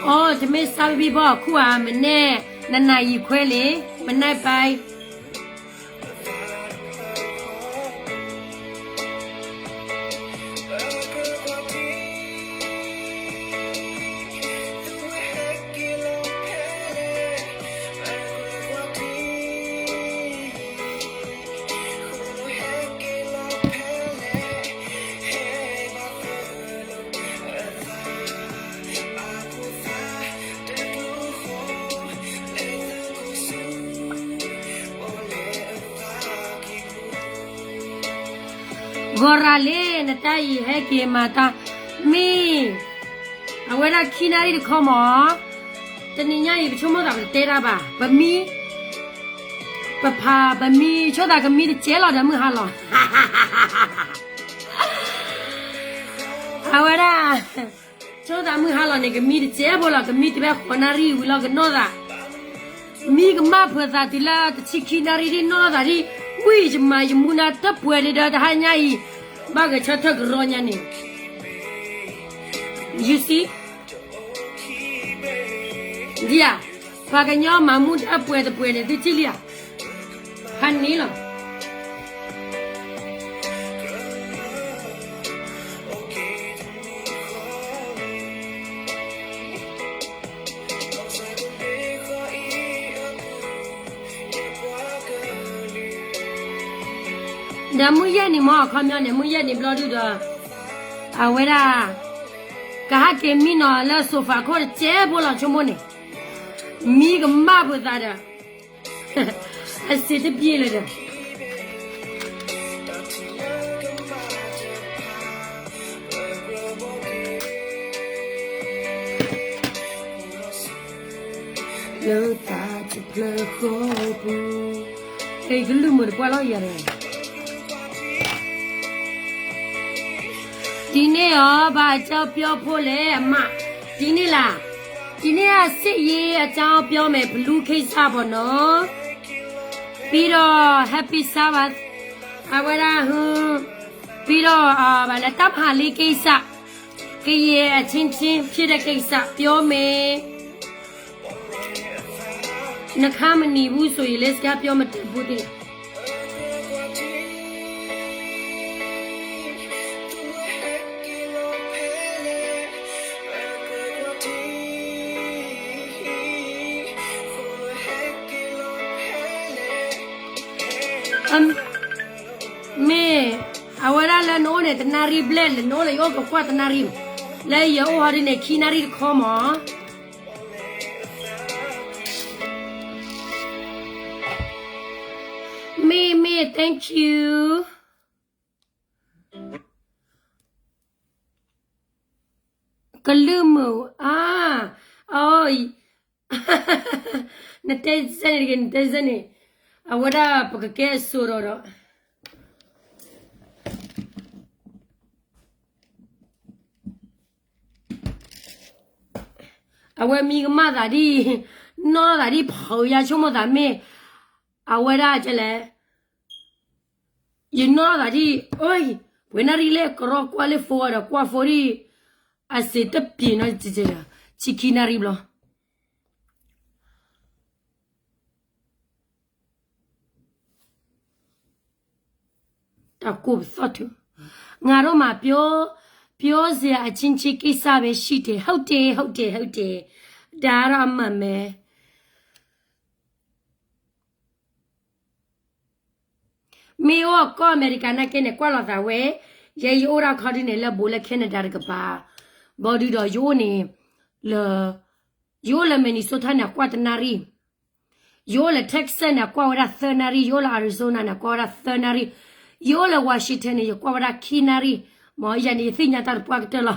အိ တမ့ၢ်စါဘံဘီၣ်ခူၣ်ဧါ, မနဲၣ် နနၤယံၤခွဲလံ, မနဲၣ်ပၢ် ဂီၤရၤလံ နတၢ်အံၤဟဲက့ၤမၤတၢ်, မ့ၢ် အဝဲဒၣ်ခံနၣ်ရံၣ်တခီမး, တနံၤညါအံၤ ပဆိကမိၣ်သးပတတဲတၢ်ဘၣ်, ပမံ ပဖး ပမံဆိသးကမံတစဲးလီၤဒီးမုၢ်ဟါလီၤ. အဝဲဒၣ် ဆိသးမုၢ်ဟါလီၤန့ၣ် ကမံတစဲးဖိလီၤ, ကမံတဘၣ်ဃိးနၣ်ရံၣ်ဝံၤလီၤကနီၢ်သး, မံကမၣ်ဖုးသးတုၤလၢတဆံခံနၣ်ရံၣ်ဒ်နီၢ်သးဒ်, ဝံၣ်ယမၤယမူနၤတပှဲၤဒံးဒီးတဟါညါအံၤ, ဘၣ်ဂဲၤဆၢထၢၣ်ကရီညါန့ၣ် ယုစံ ဒ်ဧါ, ပှၤကညီမၤမူတၢ်ပှဲၤတပှဲၤန့ၣ် သုထံၣ်လံဧါ, ဖးန့ၣ်လီၤ. ဒီးမုၢ်ယဲၢ်နံၤမ့ၢ်အခီပညီန့ၣ် မုၢ်ယဲၢ်နံၤဘျီဒုဒီး အဝဲဒၣ် ကဟးက့ၤမံနီၤလၢ sofa ခိၣ်တစဲးဖိလီၤဆိကမိၣ်န့ၣ်, မံကမၣ်ဖုးသးဒီး အစ့တပျ့ၤလၢၤဒီး လၢသးတကျၢၤဃီပူၤ, အဲ ကလုၢ်မုာ်တပှၢ်လီၤယၤဒီး ဒီနေ့အီၤ ဘာအကြောင်းပြောဖို့လဲအမ, ဒီနေ့လား, ဒီနေ့က စစ်ရေးအကြောင်းပြောမယ် ဘလူးကိစ္စပေါ့နော်, ပြီးတော့ Happy Sabbath အဝဲဒၣ် ပြီးတော့ ဘာလဲ တပ်မဟာလေးကိစ္စ, ကရင်အချင်းချင်းဖြစ်တဲ့ကိစ္စပြောမယ်. နှုတ်ခမ်းမနေဘူးဆိုရင်လည်း စကားပြောမတတ်ဘူးတဲ့. မ့ၢ် အဝဲဒၣ်လၢနအိၣ်န့ၣ် တနၣ်ရံၣ်ဘျဲၣ်လဲၣ်, နအိၣ်လၢယအိၣ်ကကွၢ်တနၣ်ရံၣ်, လၢယအိၣ်ဟီဒ်န့ၣ် ခံနၣ်ရံၣ်တခီမး. မ့ၢ်မ့ၢ် thank you. ကလုၢ်မုာ်အါ, အိ, နတဲစဲန့ၣ်တက့ၢ်, နတဲစဲန့ၣ်, အဝဲဒၣ်ပကကဲအစိၤဒီးဒီး အဝဲမံကမၣ်သးဒ်, နီၢ်သးဒ်ဖးယၤဆိကမိၣ်သးမ့ၢ်, အဝဲဒၣ်ကလဲၣ်, ယနီၢ်သးဒ်, အိ, ပှဲၤနၣ်ရံၣ်လဲၣ် ကရီကွၢ်လၢ phone ဒီးကွၢ် phone ဒ်, အစ့တပျ့ၤနီၤ, ဆံခံနၣ်ရံၣ်ဘျီ တၢ်ကိၢ်ပသီၣ်ထု, ငါတို့မှာ ပြော, ပြောစရာအချင်းချင်းကိစ္စပဲရှိတယ်, ဟုတ်တယ်, ဟုတ်တယ်, ဟုတ်တယ်, ဒါကတော့အမှန်ပဲ. မ့ၢ်အိၣ်ကီၢ်အမဲရကၤနာ်က့န့ၣ် ကွၢ်လိာ်သးဝဲ, ယဲယအိၣ်ဒၣ်ခီဒ်န့ၣ် လၢဘိးလၢ Canada တကပၤ, ဘီဒုဒီးယအိၣ်န့ၣ်, လၢ, ယအိၣ်လၢ Minnesota န့ၣ် အကွၢ်တနၣ်ရံၣ်, ယအိၣ်လၢ Texas န့ၣ် အကွၢ်ဝဲဒၣ်သၢနၣ်ရံၣ်, ယအိၣ်လၢ Arizona န့ၣ် အကွၢ်ဝဲဒၣ်သၢနၣ်ရံၣ်, ယအိၣ်လၢ Washington န့ၣ် ယကွၢ်ဝဲဒၣ်ခံနၣ်ရံၣ်, မ့ၢ်ယၤန့ၣ် ယသ့ၣ်ညါတၢ်တပှၢ်ကတၢၢ်လီၤ.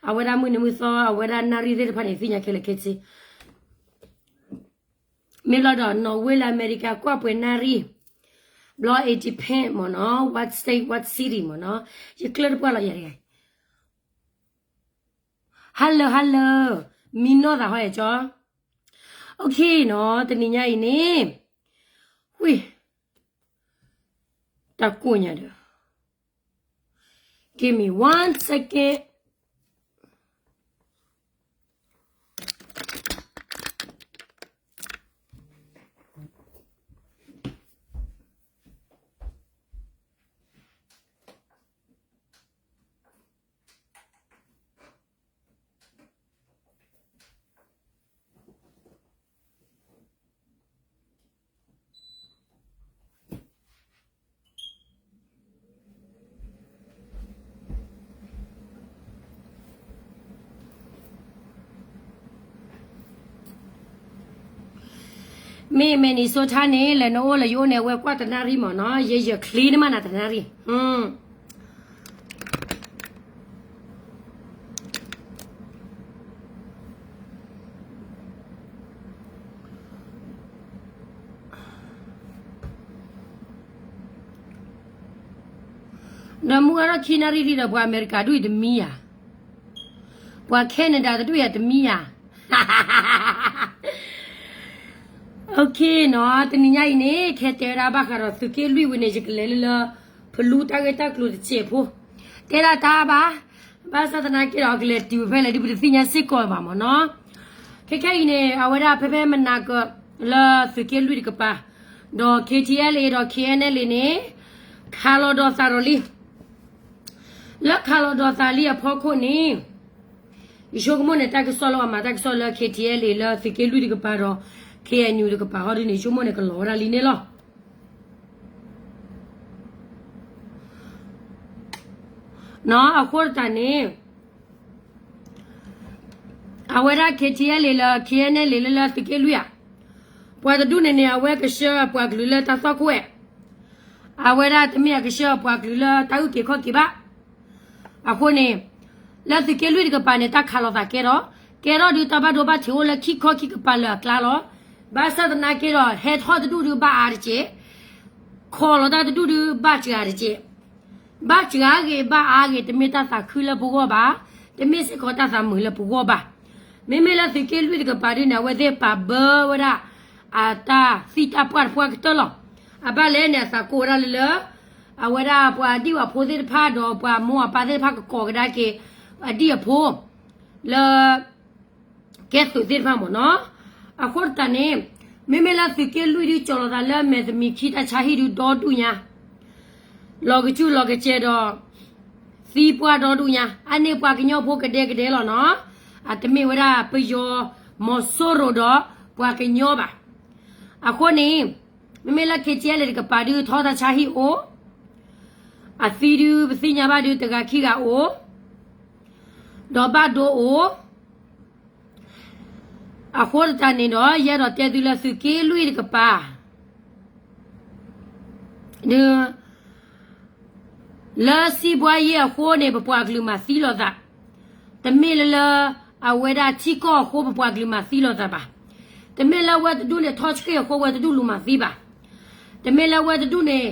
အဝဲဒၣ်မုၢ်နံၤမုၢ်သီ အဝဲဒၣ်နၣ်ရံၣ်သ့ၣ်တဖၣ်န့ၣ် သ့ၣ်ညါခဲလၢာ်ခဲဆ့. မ့ၢ်လီၤဒီး နီၣ်ဝ့လၢအမဲရကၤ ကွၢ်ပှဲၤနၣ်ရံၣ်, ဘျီ it depend မ့ၢ်နီၤ, what state, what city မ့ၢ်နီၤ, ယကျၢၢ်တပှၢ်လီၤယၤတဂၤ. Hello hello, မံနီၢ်သးဟီယၤကၠီ. Okay နီၤ, တနံၤညါအံၤန့ၣ်, ဝံၢ်, တၢ်ကိၢ်ညါဒီး, give me one second. မ့ၢ် Minnesota န့ၣ် လဲၤနအိၣ်လဲၤယအိၣ်န့ၣ် အဝဲကွၢ်တနၣ်ရံၣ်မ့ၢ်နီၤ, ယဲယချ့န့ၣ်မးနၤတနၣ်ရံၣ်. ဒီးမုၢ်အါထီၣ်ခံနၣ်ရံၣ်လံဒီး ပှၤအမဲရကၤဒူၣ်အံၤတမံယၤ, ပှၤ Canada တဒူၣ်ယၤတမံယၤ. Okay နီၤ, တနံၤညါအံၤန့ၣ် ခဲတဲဝဲဒၣ်ဘၣ်ဃးဒီးသုးက့လွံၢ်ဝံၤန့ၣ် ယကလဲၤလၢလၢ ဖလူတၢ်ဂ့ၢ်တၢ်ကျိၤတစဲးဖိ, တဲဒၣ်တၢ်ဘၣ်, ဘၣ်ဆၣ်သနာ်က့ဒီး ကလဲၤတုၤဖဲလဲၣ်ဒ်ပတသ့ၣ်ညါစ့ၢ်ကီးဘၣ်မ့ၢ်နီၤ. ခဲခဲအံၤန့ၣ် အဝဲဒၣ်ဖဲဖဲမနၤကၢၤ လၢသုးက့လွံၢ်တကပၤ, ဒီး KTLA ဒီး KNLA န့ၣ် ခးလီၤဒီးသးဒီးလံ. လၢခးလီၤဒီးသးလံအဖီခိၣ်န့ၣ်, ယဆိကမိၣ်န့ၣ် တၢ်ကစီၣ်လၢအမၤတၢ်ကစီၣ်လၢ KTLA လၢသုးက့လွံၢ်တကပၤဒီး KNU တကပၤဟီဒ်န့ၣ် ယဆိကမိၣ်န့ၣ် ကလီၤဝဲဒၣ်လံန့ၣ်လီၤ. နီၤ, အဃိသတးန့ၣ် အဝဲဒၣ် KTLA လၢ KNLA လၢလၢသုးက့လွံၢ်ဧါ, ပှၤတဒူၣ်န့ၣ်န့ၣ် အဝဲကဆှၢပှၤကလုာ်လၢတၢ်သွၣ်ခိၣ်ဝဲ, အဝဲဒၣ်တမ့ၢ်အကဆှၢပှၤကလုာ်လၢတၢ်အုၣ်က့ၤခီၣ်က့ၤဘၣ်. အဃိန့ၣ် လၢသုးက့လွံၢ်တကပၤန့ၣ် တၢ်ခးလိာ်သးကဲထီၣ်, ကဲထီၣ်ဒုးတၢ်ဘၣ်ဒိဘၣ်ထံးအိၣ်လၢခံခီခံကပၤလၢအကျါလီၤ. ဘၣ်ဆၣ်သနာ်က့ဒီး ဟဲထီၣ်တဒူၣ်ဒုးဘၣ်အါတက့ၢ်, ခိးလီၤတၢ်တဒူၣ်ဒုးဘၣ်စှၤတက့ၢ်. ဘၣ်စှၤဂ့ၤဘၣ်အါဂ့ၤ တမ့ၢ်တၢ်သးခုလၢပဂီၢ်ဘၣ်, တမ့ၢ်စ့ၢ်ကီးတၢ်သးမုာ်လၢပဂီၢ်ဘၣ်. မ့မ့ၢ်လၢသုးက့လွံၢ်တကပၤဒ်န့ၣ် အဝဲသ့ၣ်ပာ်ဘၢဝဲဒၣ် အတၢ်သံတၢ်ပှၢ်တပှၢ်ကတၢၢ်လီၤ. အဘၣ်လဲၣ်န့ၣ် အသးကိးဝဲဒၣ်လၢလၢ အဝဲဒၣ်ပှၤဒံၣ်ဝၤဖိသ့ၣ်တဖၣ်ဒီးပှၤမိၢ်အပၢ်သ့ၣ်တဖၣ်ကကိးကဒါက့ၤ အဒံၣ်အဖိ လၢ ကဲသုးသ့ၣ်တဖၣ်မ့ၢ်နီၤ. အဃိသတးန့ၣ် မ့မ့ၢ်လၢသုးက့လွံၢ်ဒုးကၠီၤလီၤသးလၢမဲာ်သမံးခံတၢ်ဆါဟံၣ်ဒုးဒီဒူၣ်ညါ, လီၤကစူၢ်လီၤကစဲးဒီး သံပှၢ်ဒီဒူၣ်ညါ, အန့ၢ်ပှၤကညီဖိကဒဲကဒဲလီၤနီၤ. အတမ့ၢ်ဝဲဒၣ်ပယီၤ မီၤစိရိၤဒီးပှၤကညီဘၣ်. အဃိန့ၣ် မ့မ့ၢ်လၢ KTLA တကပၤဒုးထီၣ်တၢ်ဆါဟံၣ်အိၣ်, အသံဒုးပသ့ၣ်ညါဘၣ်ဒုးတဂၤခံဂၤအိၣ်, ဒီးဘၣ်ဒိအိၣ် အဃိသတးန့ၣ်ဒီး ယအဲၣ်ဒိးတဲသုလၢသုးက့လွံၢ်တကပၤ ဒုး လၢစံးဘှါယ့ၢ်အဃိန့ၣ် ပပှၤကလုာ်မၤသံလိာ်သး, တမ့ၢ်လၢလၢ အဝဲဒၣ်ထံကီၢ်အဃိ ပပှၤကလုာ်မၤသံလိာ်သးဘၣ်. တမ့ၢ်လၢအဝဲတဒူၣ်န့ၣ် ထီၣ်ဆှ့ၣ်အဃိ အဝဲတဒူၣ်လူၤမၤသံဘၣ်. တမ့ၢ်လၢအဝဲတဒူၣ်န့ၣ်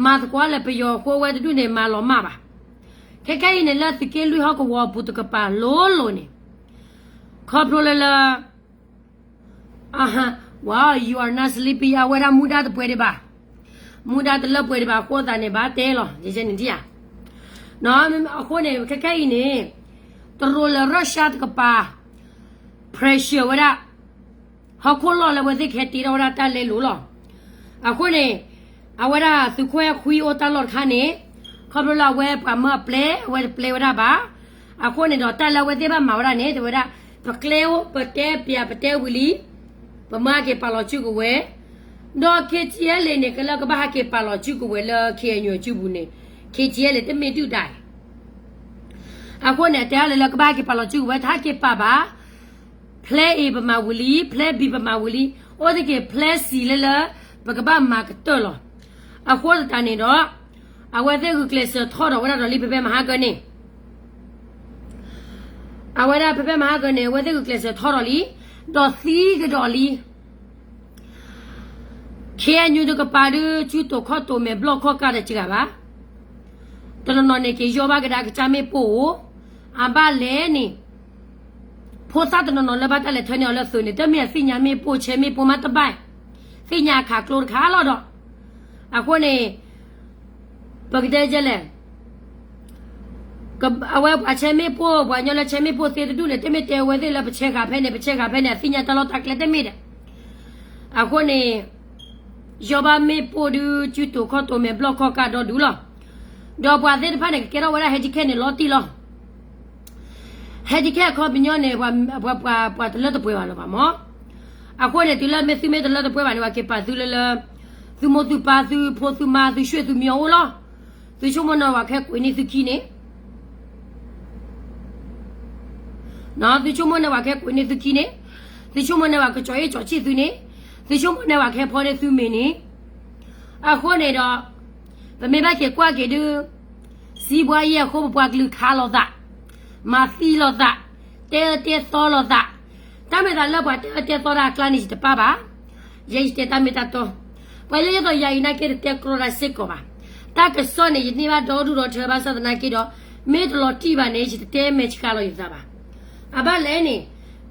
မၤသကိးလၢပယီၤအဃိ အဝဲတဒူၣ်န့ၣ် မၤလီၤမၢ်ဘၣ်. ခဲခဲအံၤန့ၣ် လၢသုးက့လွံၢ်ဟီၣ်ကဝီၤအပူၤတကပၤလိၤလိၤန့ၣ် ခီဖျိလၢလၢ Well, you are not sleepy, အဝဲဒၣ်မူဒါတပှဲၤဒံးဘၣ်. မူဒါတလၢပှဲၤဒံးဘၣ်အဃိသတးန့ၣ် ဘၣ်တဲလီၤ ယဲန့ၣ်ဒ်ဧါ. အဃိန့ၣ် ခဲခဲအံၤန့ၣ် တရူးလၢ Russia တကပၤ pressure ဝဲဒၣ် ဟီၣ်ခိၣ်လီၢ်လၢအဝဲသ့ၣ်ကဟဲတ့ထီၣ်ဝဲဒၣ်တၢ်လဲလိာ်လီၤ. အဃိန့ၣ် အဝဲဒၣ်သုးခိၣ်အဲၣ်ခွံအိၣ်တၢ်လီၢ်တခါန့ၣ် ခီဖျိလၢအဝဲပှၤမၢအပျဲ အဝဲတပျဲဝဲဒၣ်ဘၣ်. အဃိန့ၣ်ဒီးတၢ်လၢအဝဲသ့ၣ်ဘၣ်မၤဝဲဒၣ်န့ၣ် တဲဝဲဒၣ် ပကျဲအိၣ် ပတဲပၠးပတဲဝံၤလံ ပမၢက့ၤပာ်လီၤစုကဝဲၤ, ဒီး KTLA န့ၣ် ကလၢကဘၣ်ဟဲက့ၤပာ်လီၤစုကဝဲၤလၢ KNU အစုပူၤန့ၣ် KTLA တမ့ၢ်ဒုၣ်ဒါအံၤ. အဃိန့ၣ် အတဲအါလၢလၢကဘၣ်ဟဲက့ၤပာ်လီၤစုကဝဲၤ တဟဲက့ၤပာ်ဘၣ် plan A ပမၤဝံၤလံ plan B ပမၤဝံၤလံ အိၣ်သ့ၣ်က့ၤ plan C လၢလၢ ပကဘၣ်မၤကတၢၢ်လီၤ. အဃိသတးန့ၣ်ဒီး အဝဲသ့ၣ်ဂုာ်ကျဲးစၢးထီၣ်ဒီးဝဲဒၣ်ဒီးလံ ဖဲဖဲမဟါကၢန့ၣ် အဝဲဒၣ်ဖဲဖဲမဟါကၢန့ၣ် အဝဲသ့ၣ်ဂုာ်ကျဲးစၢးထီထီၣ်လံ, ဒီးသံကဒီးလံ. ခ့ၣ်အဲၣ်ယူၣ်တကပၤဒုး စုတိာ်ခီၣ်တိာ်မဲာ်ဘျီၣ်ခီၣ်ကၢ်ဒီးစှၤဘၣ်. တနီၤနီၤန့ၣ် က့ၤယီၢ်ဘၣ်ကဒါကစၢ်မ့ၣ်ပိၢ်အိၣ်, အဘၣ်လဲၣ်န့ၣ် ဖိသၣ်တနီၤနီၤလၢဘၣ်တၢ်လဲၤထၢန့ၢ်အီၤလၢသုးန့ၣ် တမ့ၢ်အသ့ၣ်ညါမ့ၣ်ပိၢ် ဆဲမ့ၣ်ပိၢ်မးတဘၣ်, သ့ၣ်ညါအခးကျိတခါလီၤဒီး, အဃိန့ၣ် ပကတဲဒ်လဲၣ် အဝဲပှၤဆဲမ့ၣ်ပိၢ် ပှၤကညီလၢဆဲမ့ၣ်ပိၢ်သ့တဒူၣ်န့ၣ် တမ့ၢ်တဲအဝဲသ့ၣ်လၢပဆဲဃာ်ဖဲန့ၣ် ပဆဲဃာ်ဖဲန့ၣ် အသ့ၣ်ညါတၢ်လီၢ်တၢ်ကျဲတမ့ၢ်ဒီး, အဃိန့ၣ် ယီၢ်ဘၣ်မ့ၣ်ပိၢ်ဒုး စုတိာ်ခီၣ်တိာ်မဲာ်ဘျီၣ်ခီၣ်ကၢ်ဒီဒူၣ်လီၤ. ဒီးပှၤသ့ၣ်တဖၣ်န့ၣ် ကကဲထီၣ်ဝဲဒၣ် ဟဲဒံးခဲန့ၣ် လီၤတံၢ်လီၤ. ဟဲဒံးခဲအခီပညီန့ၣ် ပှၤတလၢတပှဲၤဘၣ်လၢၤဘၣ်မး. အဃိန့ၣ် တုၤလၢမ့ၢ်သုမ့ၢ်တလၢတပှဲၤဘၣ်န့ၣ် ပှၤက့ၤပာ်သုလၢလၢ သုမိၢ်သုပၢ် သုဖိသုမါ သုဆွေသုမျိုးအိၣ်လီၤ. သုဆိကမိၣ်န့ၣ် ပှၤကဟဲကွံာ်န့ၢ်သုခံန့ၣ် သုဆိကမိၣ်န့ၣ် ပှၤကဟဲကွံာ်န့ၢ်သုခံန့ၣ်, သုဆိကမိၣ်န့ၣ် ပှၤကကၠီၤအ့ၣ်ကၠီၤဆံၣ်သုန့ၣ်, သုဆိကမိၣ်န့ၣ် ပှၤကဟဲဖီန့ၢ်သုမ့ၤန့ၣ်. အဃိန့ၣ်ဒီး ပမ့ၢ်ဘၣ်က့ၤကွၢ်က့ၤဒုး စံးဘှါယဲအဃိ ပပှၤကလုာ်ခးလိာ်သး, မၤသံလိာ်သး, တဲအၢတဲသီလိာ်သး, တၢ်မ့ၢ်သးလၢပှၤတဲအၢတဲသီတၢ်အကျါန့ၣ် ယတပၢ်ဘၣ်, ယဲယတဲတၢ်မ့ၢ်တၢ်တီ, ပှၤလၢယသိးယၤအံၤနာ်က့ တတဲကြီတၢ်စ့ၢ်ကီးဘၣ်. တၢ်ကစီၣ်န့ၣ် ယန့ၢ်ဘၣ်ဒီဒူၣ်ဒီထၢဘၣ်ဆၣ်သနာ်က့ဒီး မ့ၢ်တလီၤတံၢ်ဘၣ်န့ၣ် ယတတဲမဲာ်ဆှးလီၤယသးဘၣ်. အဘၣ်လဲၣ်န့ၣ်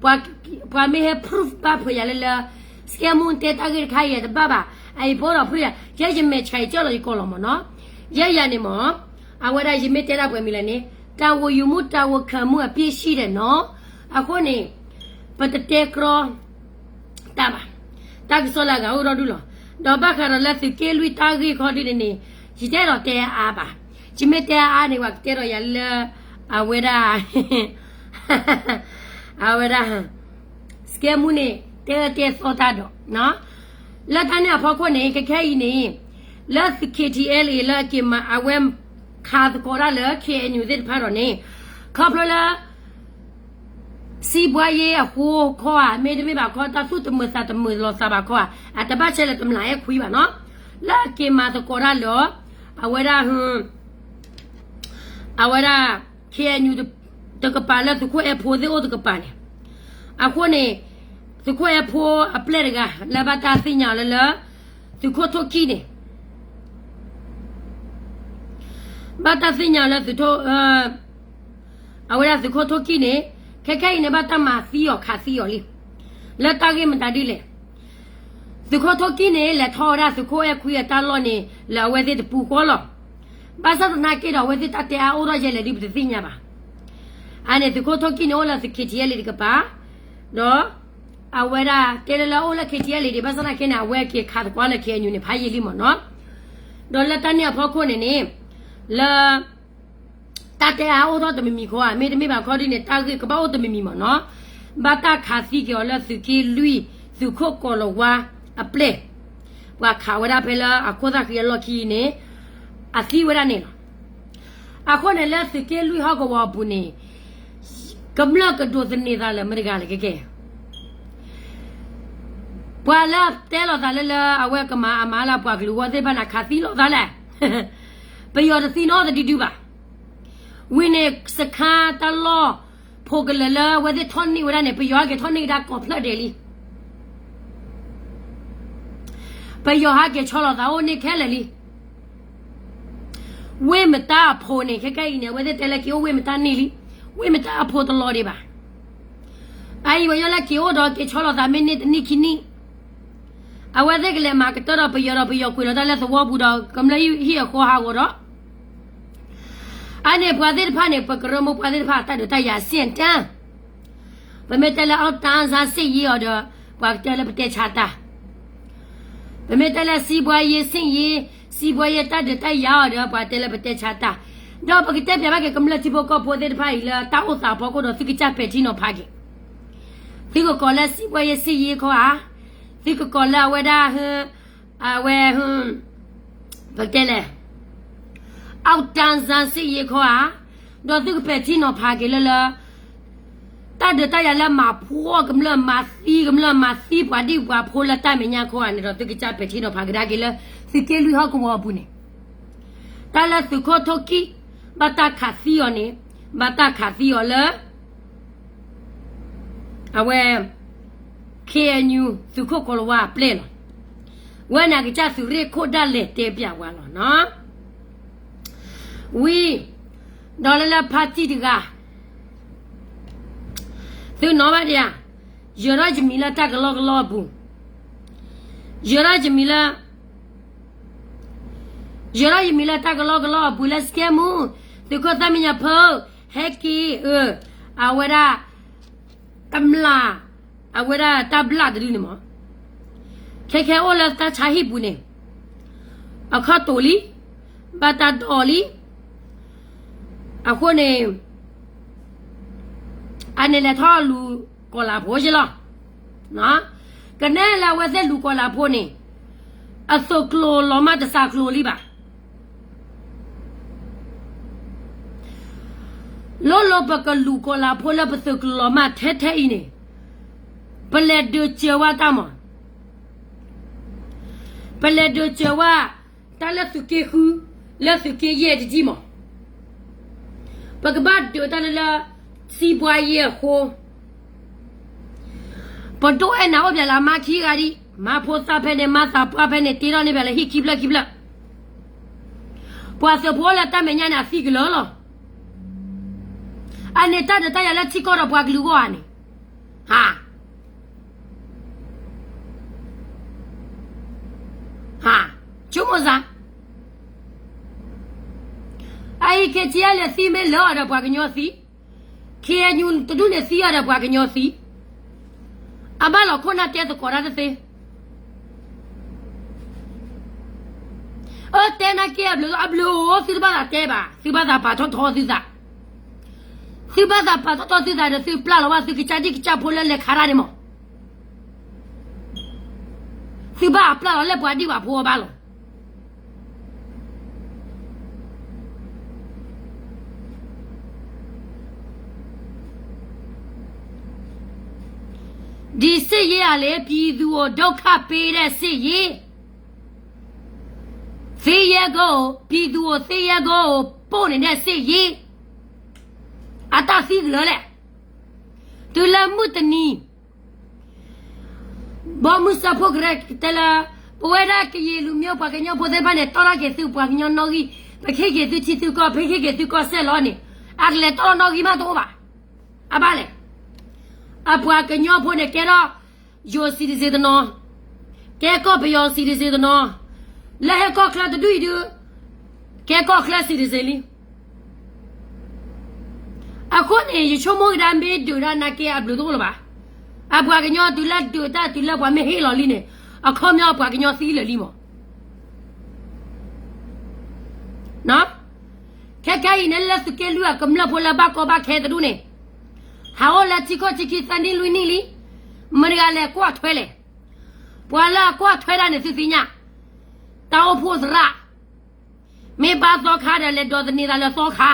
ပှၤမ့ၢ်ဟဲ proof ဘၣ်ဖုးယၤလၢလၢ စကဲမူတဲတၢ်ဂ့ၢ်တခါအံၤတဘၣ်ဘၣ်, အအံၤပအိၣ်ဒီးဖုးယၤ, ယဲယမဲာ်ဆှးယကၢၢ်လီၤယကီၢ်လီၤမ့ၢ်နီၤ. ယဲယၤန့ၣ်မ့ၢ် အဝဲဒၣ်ယမ့ၢ်တဲဒၣ်ပှဲၤမံၤလဲၣ်န့ၣ် တာဝန်ယူမှု တာဝန်ခံမှု အပြည့်ရှိတယ်နော်. အဃိန့ၣ် ပတတဲကြီ တၢ်ဘၣ်, တၢ်ကစီၣ်လၢအဂၤအိၣ်ဒီဒူၣ်လီၤ. ဒီးဘၣ်ဃးဒီးလၢသုးက့လွံၢ်တၢ်ဂ့ၢ်ခီဒ်န့ၣ်န့ၣ် ယတအဲၣ်ဒိးတဲအါအါဘၣ်. ယမ့ၢ်တဲအါအါန့ၣ် ပှၤကတဲဒီးယၤလၢ အဝဲဒၣ် အဝဲဒၣ် စကဲမူန့ၣ် တဲအၢတဲသီတၢ်ဒီး လၢတၢ်န့ၣ်အဖီခိၣ်န့ၣ် ခဲခဲအံၤန့ၣ် လၢသုး KTLA လၢအက့ၤမၤအဝဲ ခးသကိးတၢ်လၢ KNU သ့ၣ်တဖၣ်ဒီးန့ၣ် ခီဖျိလၢ စံးဘှါယဲအဃိခီဧါ မ့တမ့ၢ်ဘၣ်ခီ တၢ်သူၣ်တမုာ်သးတမုာ်လီၤသးဘၣ်ခီဧါ အတဘၣ်ဆဲးလၢတမျးအဲၣ်ခွံဘၣ်နီၤ လၢအက့ၤမၤသကိးတၢ်လၢ အဝဲဒၣ် အဝဲဒၣ် KNU တကပၤလၢသုးခိၣ်အဲၣ်ဖိသ့ၣ်အိၣ်တကပၤန့ၣ် အဃိန့ၣ် သုးခိၣ်အဲၣ်ဖိအပျဲၢ်တဂၤ လၢဘၣ်တၢ်သ့ၣ်ညါအီၤလၢလၢ သုးခိၣ်ထိၣ်ကံၣ်န့ၣ် ဘၣ်တၢ်သ့ၣ်ညါလၢသုးထိၣ် အဝဲဒၣ်သုးခိၣ်ထိၣ်ကံၣ်န့ၣ် ခဲခဲအံၤန့ၣ် ဘၣ်တၢ်မၤသံအီၤခးသံအီၤလံ. လၢတၢ်ဂ့ၢ်မတၤဒ်လဲၣ်. သုးခိၣ်ထိၣ်ကံၣ်န့ၣ် လဲၤထီၣ်ဝဲဒၣ်သုးခိၣ်အဲၣ်ခွံအတၢ်လီၢ်န့ၣ် လၢအဝဲသ့ၣ်တပူၤဃီလီၤ. ဘၣ်ဆၣ်သနာ်က့ဒီး အဝဲသ့ၣ်တၢ်တဲအါအိၣ်ထီၣ်ယဲလဲၣ်ဒုး ပတသ့ၣ်ညါဘၣ်. အန့ၣ် သုးခိၣ်ထိၣ်ကံၣ်န့ၣ် အိၣ်လၢသုး KTLA တကပၤ ဒီး အဝဲဒၣ်တဲလၢလၢအိၣ်လၢ KTLA ဒံး ဘၣ်ဆၣ်သနာ်က့န့ၣ် အဝဲက့ၤခးသကွၢ်လၢ KNU န့ၣ် ဖးယံာ်လံမ့ၢ်နီၤ. ဒီးလၢတၢ်န့ၣ်အဖီခိၣ်န့ၣ်န့ၣ် လၢ တၢ်တဲအါအိၣ်ထီၣ်တမံၤမံၤခီဧါ မ့တမ့ၢ်ဘၣ်ခီဒ်န့ၣ် တၢ်ဂ့ၢ်ကဘၣ်အိၣ်တမံၤမံၤမ့ၢ်နီၤ. ဘၣ်တၢ်ခးသံက့ၤအီၤလၢသုးက့လွံၢ် သုးခိၣ်ကီၤလၤဝါအပျဲၢ် ပှၤခးဝဲဒၣ်ဖဲလၢအခိၣ်သၣ်ဃံအလီၢ်ခံန့ၣ် အသံဝဲဒၣ်န့ၣ်လီၤ. အဃိန့ၣ်လၢသုးက့လွံၢ်ဟီၣ်ကဝီၤအပူၤန့ၣ် ကမျၢၢ်ကဒိးသန့ၤသးလၢမတဂၤလဲၣ်ကဲကဲ ပှၤလၢတဲလိာ်သးလၢလၢအဝဲကမၤအမၤလၢပှၤကလုာ်ဝီသ့ၣ်တဖၣ်န့ၣ် ခးသံလိာ်သးလဲၣ်. ပယီၤတသံနီတဒုဒုဘၣ်. ဝံၤန့ၣ် စခါတၢ်လီၢ် ဖိကလၢာ်လၢအဝဲသ့ၣ်ထီၣ်န့ၢ်ဝဲဒၣ်န့ၣ် ပယီၤဟဲက့ၤထီၣ်န့ၢ်ကဒါကိးဖျၢၣ်ဒဲးလံ. ပယီၤဟဲက့ၤဆီလီၤသးအိၣ်န့ၢ်ခဲလၢာ်လံ. ဝ့ၢ်မတါအဖိန့ၣ် ခဲကဲအံၤန့ၣ် အဝဲသ့ၣ်တဲလၢက့ၤအိၣ်ဝ့ၢ်မတါန့ၢ်လံ. ဝ့ၢ်မတါအဖိတလီၤဒံးဘၣ်. အအံၤပှၤညီလၢက့ၤအိၣ်ဒီးက့ၤဆီလီၤသးမ့ၢ်န့ၢ်တနံၣ်ခံနံၣ် အဝဲသ့ၣ်ကလဲၤမၤကတၢၢ်ဒီးပယီၤဒီးပယီၤကွံာ်လီၤတၢ်လၢသဝီပူၤဒီး ကမျၢၢ်ဟံၣ်အဃီဟးဂီၤဒီး အန့ၣ်ပှၤသ့ၣ်တဖၣ်န့ၣ် ပကရၢမိၢ်ပှၤသ့ၣ်တဖၣ်တၢ်ဒုးတၢ်ယၤစ့ၣ်တၢ် ပမ့ၢ်တဲလၢ အောင်ဆန်းစစ်ရေး အီၤဒီး ပှၤကတဲလၢပတဲဆါတၢ် ပမ့ၢ်တဲလၢ စီးပွားရေးစစ်ရေး, စီးပွားရေး တၢ်ဒုးတၢ်ယၤအီၤဒီး ပှၤတဲလၢပတဲဆါတၢ်, ဒီးပကတဲပျးဘၣ်က့ၤကမျၢၢ်ထံဖိကီၢ်ဖိသ့ၣ်တဖၣ်အံၤလၢတၢ်အိၣ်သးအဖီခိၣ်ဒီး သုကစၢ်ပဲာ်ထံနီၤဖးက့ၤ, သုကကိးလၢ စီးပွားရေးစစ်ရေး ခီဧါ, သုကကိးလၢအဝဲဒၣ် အဝဲ ပကတဲလဲၣ် အောင်ဆန်းစစ်ရေး ခီဧါ, ဒီးသုကပဲာ်ထံနီၤဖးက့ၤလၢလၢ တၢ်ဒုးတၢ်ယၤလၢမၤဖှီၣ်ကမျၢၢ် မၤသံကမျၢၢ် မၤသံပှၤဒံၣ်ပှၤဖိလၢတၢ်မဲာ်ညါခီဧါန့ၣ်ဒီး သုကစၢ်ပဲာ်ထံနီၤဖးကဒါက့ၤလၢ သုးက့လွံၢ်ဟီၣ်ကဝီၤအပူၤန့ၣ်, တၢ်လၢသုးခိၣ်ထိၣ်ကံၣ် ဘၣ်တၢ်ခးသံအီၤန့ၣ်, ဘၣ်တၢ်ခးသံအီၤလၢ အဝဲ ခ့ၣ်အဲၣ်ယူၣ် သုးခိၣ်ကိၤလၤဝါအပျဲၢ်လီၤ. ဝဲန့ၣ်အကစၢ်သုးရ့ၣ်ခိၣ်ဒၣ်လဲာ်တဲပျးဝဲလီၤနီၤ. ဝံၤ ဒီးလၢလၢဖါတံၢ်တဂၤ သုနီၣ်ဘၣ်ဒံးဧါ, ယၢၤထီၣ်ယမံၤလၢတၢ်ကလီကလီအပူၤ, ယၢၤထီၣ်ယမံၤလၢ ယၢၤထီၣ်ယမံၤလၢတၢ်ကလီကလီအပူၤလၢစကဲမူ, သုးခိၣ်သၣ်မံယၤဖၢ, ဟဲက့ၤအၢ, အဝဲဒၣ် တမျၢ် အဝဲဒၣ်တၢ်ဘျၣ်တဒုန့ၣ်မး, ခဲခဲအိၣ်လၢတၢ်ဆါဟံၣ်ပူၤန့ၣ်, အခီၣ်တိာ်လံ, ဘၣ်တၢ်ဒိးလံ, အဃိန့ၣ် အန့ၣ်လဲၤထီၣ်လူၤကီၤလၤဖိယ့ၢ်လီၤ. ကနဲလၢအဝဲသ့ၣ်လူၤကီၤလၤဖိန့ၣ်, အသုးကျိၤလီၤမၢ်တစှၤကျိၤလံဘၣ်. လိၣ်လိၣ်ပကလူၤကီၤလၤဖိလၢပသုးကျိၤလီၤမၢ်ထဲထဲအံၤန့ၣ်, ပလဲၤဒုးစၢၤဝဲတၢ်မး, ပလဲၤဒုးစၢၤဝဲတၢ်လၢသုးက့ဃု, လၢသုးက့ယဲၢ်တဒံၣ်မး, ပကဘၣ်ဒုးတၢ်လၢလၢ စံးပှၤယဲၢ်အဃိ ပဒိၣ်အဲၣ်နၤအိၣ်ဖျဲၣ်လၢမါခံဂၤဒံး, မါဖိသၣ်ဖဲန့ၣ် မါသးပှၢ်ဖဲန့ၣ် တ့ထီၣ်န့ၢ်ဖဲလၢဟံၣ်ခံဖျၢၣ်ခံဖျၢၣ်, ပှၤသုးဖိလၢတၢ်မဲာ်ညါန့ၣ် အသံကလၢာ်လီၤ. အန့ၣ်တၢ်ဒုးတၢ်ယၤလၢထံကီၢ်ဒီးပှၤကလုာ်အဂီၢ်ဧါန့ၣ်, ဟါ ဟါ, ဆိကမိၣ်စ့ၢ်, အအံၤ ခ့ၣ်ကၠံၣ်အဲၣ်လဲၤသံမ့ၢ်လၢအီၤဒီးပှၤကညီသံ, ခ့ၣ်အဲၣ်ယူၣ်တဒူၣ်န့ၣ်သံအီၤဒီးပှၤကညီသံ, အဘၣ်လီၤခိၣ်နၢ်တဲသကိးတၢ်တသ့ အၢ တဲနာ်က့အဘျုး အဘျုးဧိၤ သုတဘၣ်သးတဲဘၣ်, သုဘၣ်သးပာ်ထီၣ်ထီသုသး, သုဘၣ်သးပာ်ထီၣ်ထီသုသးဒီး သုပျၢ်လီၤဘၣ်သုကစၢ်ဒံၣ်ကစၢ်ဖိလၢလဲၤခးတၢ်န့ၣ်မး, သုဘၣ်အပျၢ်လီၤလၢပှၤဒံၣ်ပှၤဖိအဘၣ်လီၤ. ဒီစစ်ရေးကလေ ပြည်သူကိုဒုက္ခပေးတဲ့စစ်ရေး, သင်းရဲကို ပြည်သူကို သင်းရဲကို ပို့နေတဲ့စစ်ရေး, အတၢ်သံကလၢာ်လဲၣ်, တုၤလၢမုၢ်တနံၤ ဘီမုၢ်စၢဖှိၣ်ကရၢတဲလၢ ပဝဲဒၣ်ကယံာ်လူၤမ့ၢ်ပှၤကညီဖိသ့ၣ်တဖၣ်န့ၣ် တီၢ်ထီၣ်က့ၤသုပှၤကညီနီၣ်ဂံၢ်, ပဟ့ၣ်က့ၤသုထံသုကီၢ်, ပဟ့ၣ်က့ၤသုကီၢ်စဲၣ်လီၤန့ၣ်, အကလဲၤတီၢ်ထီၣ်နီၣ်ဂံၢ်မးတအိၣ်ဘၣ်. အဘၣ်လဲၣ်, အပှၤကညီဖိန့ၣ် ကဲထီၣ်ယိၤ citizen တနီၤ, ကဲကီၢ်ပယီၤ citizen တနီၤ, လၢဟဲကီၢ်ချၢတဒူၣ်အံၤဒုး ကဲကီၢ်ချၢ citizen လံ. အဃိန့ၣ် ယဆိကမိၣ်ကဒါမ့ၢ်ဒုးတၢ်နာ်က့ အဘျုးတအိၣ်လၢၤဘၣ်. အပှၤကညီတုၤလၢဒုးတၢ်တုၤလၢပှၤမ့ၢ်ဟ့ၣ်လီၤလံန့ၣ် အခီပညီပှၤကညီသံလၢာ်လံမး. ခဲခဲအံၤန့ၣ် လၢသုးက့လွံၢ်အကမျၢၢ်ဖိလၢဘၣ်ကီဘၣ်ခဲတဒူၣ်န့ၣ် ဟးအိၣ်လၢထံခိၣ်ထံခံသၢနံၣ်လွံၢ်နံၣ်လံ. မတၤတဂၤလဲၤကွၢ်ထွဲလဲၣ်. ပှၤလၢအကွၢ်ထွဲတၢ်န့ၣ် သုသ့ၣ်ညါ, တၢ်အိၣ်ဖှိၣ်သရၣ် မ့ၢ်ဘါသီခါဒီး လဲၤဒိးသန့ၤသးလၢသီခါ,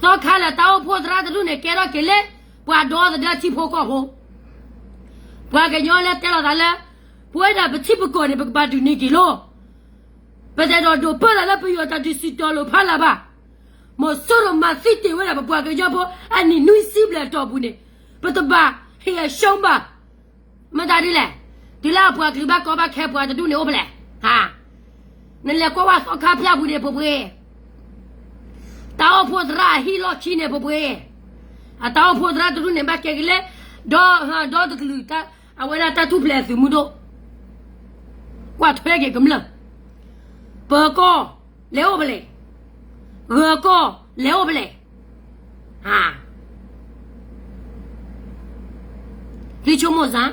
သီခါလၢတၢ်အိၣ်ဖှိၣ်သရၣ်တဒူၣ်န့ၣ် ကဲထီၣ်က့ၤလၢ ပှၤဒီသဒၢထံဖိကီၢ်ဖိ, ပှၤကညီလၢတဲလီၤသးလၢ ပဝဲဒၣ်ပထံပကီၢ်န့ၣ် ပကဘၣ်ဒုးန့ၢ်က့ၤလီၤ. ပတအဲၣ်ဒိးဒိးပၢၢ်သးလၢပယီၤတၢ်ဒုးစံၣ်တဲၤလီၤဖးလၢၤဘၣ်. မီၤစိရိၤမၤသံတ့ၢ်ဝဲဒၣ်ပပှၤကညီဖိ အနံၣ်နွံဆံဘျဲၣ်အတီၢ်ပူၤန့ၣ် ပတဘၣ်ဟ့ၣ်အရှုံးဘၣ်. မတၤဒ်လဲၣ်, တုၤလၢအပှၤကလုာ်ဘၣ်ကီဘၣ်ခဲပှၤတဒူၣ်န့ၣ်အိၣ်ဖဲလဲၣ်. နလဲၤကွၢ်ဝဲသီခါဖၠၣ်ပူၤန့ၣ် ပှဲၤပှဲၤ, တၢ်အိၣ်ဖှိၣ်သရၣ်အဟံၣ်လီၢ်ခံန့ၣ် ပှဲၤပှဲၤ, အတၢ်အိၣ်ဖှိၣ်သရၣ်တဒူၣ်န့ၣ် ဘၣ်ကဲက့ၤလၢ ဒီ ဒီတကလုာ် အဝဲဒၣ်တၢ်ထူၣ်ဖျဲးအသုးမုၢ်ဒိၣ်, ကွၢ်ထွဲက့ၤကမျၢၢ်, ပၢၤကီၢ်လဲၤအိၣ်ဖဲလဲၣ်, ဂၢၤကီၢ်လဲၤအိၣ်ဖဲလဲၣ်. သုဆိကမိၣ်စ့ၢ်,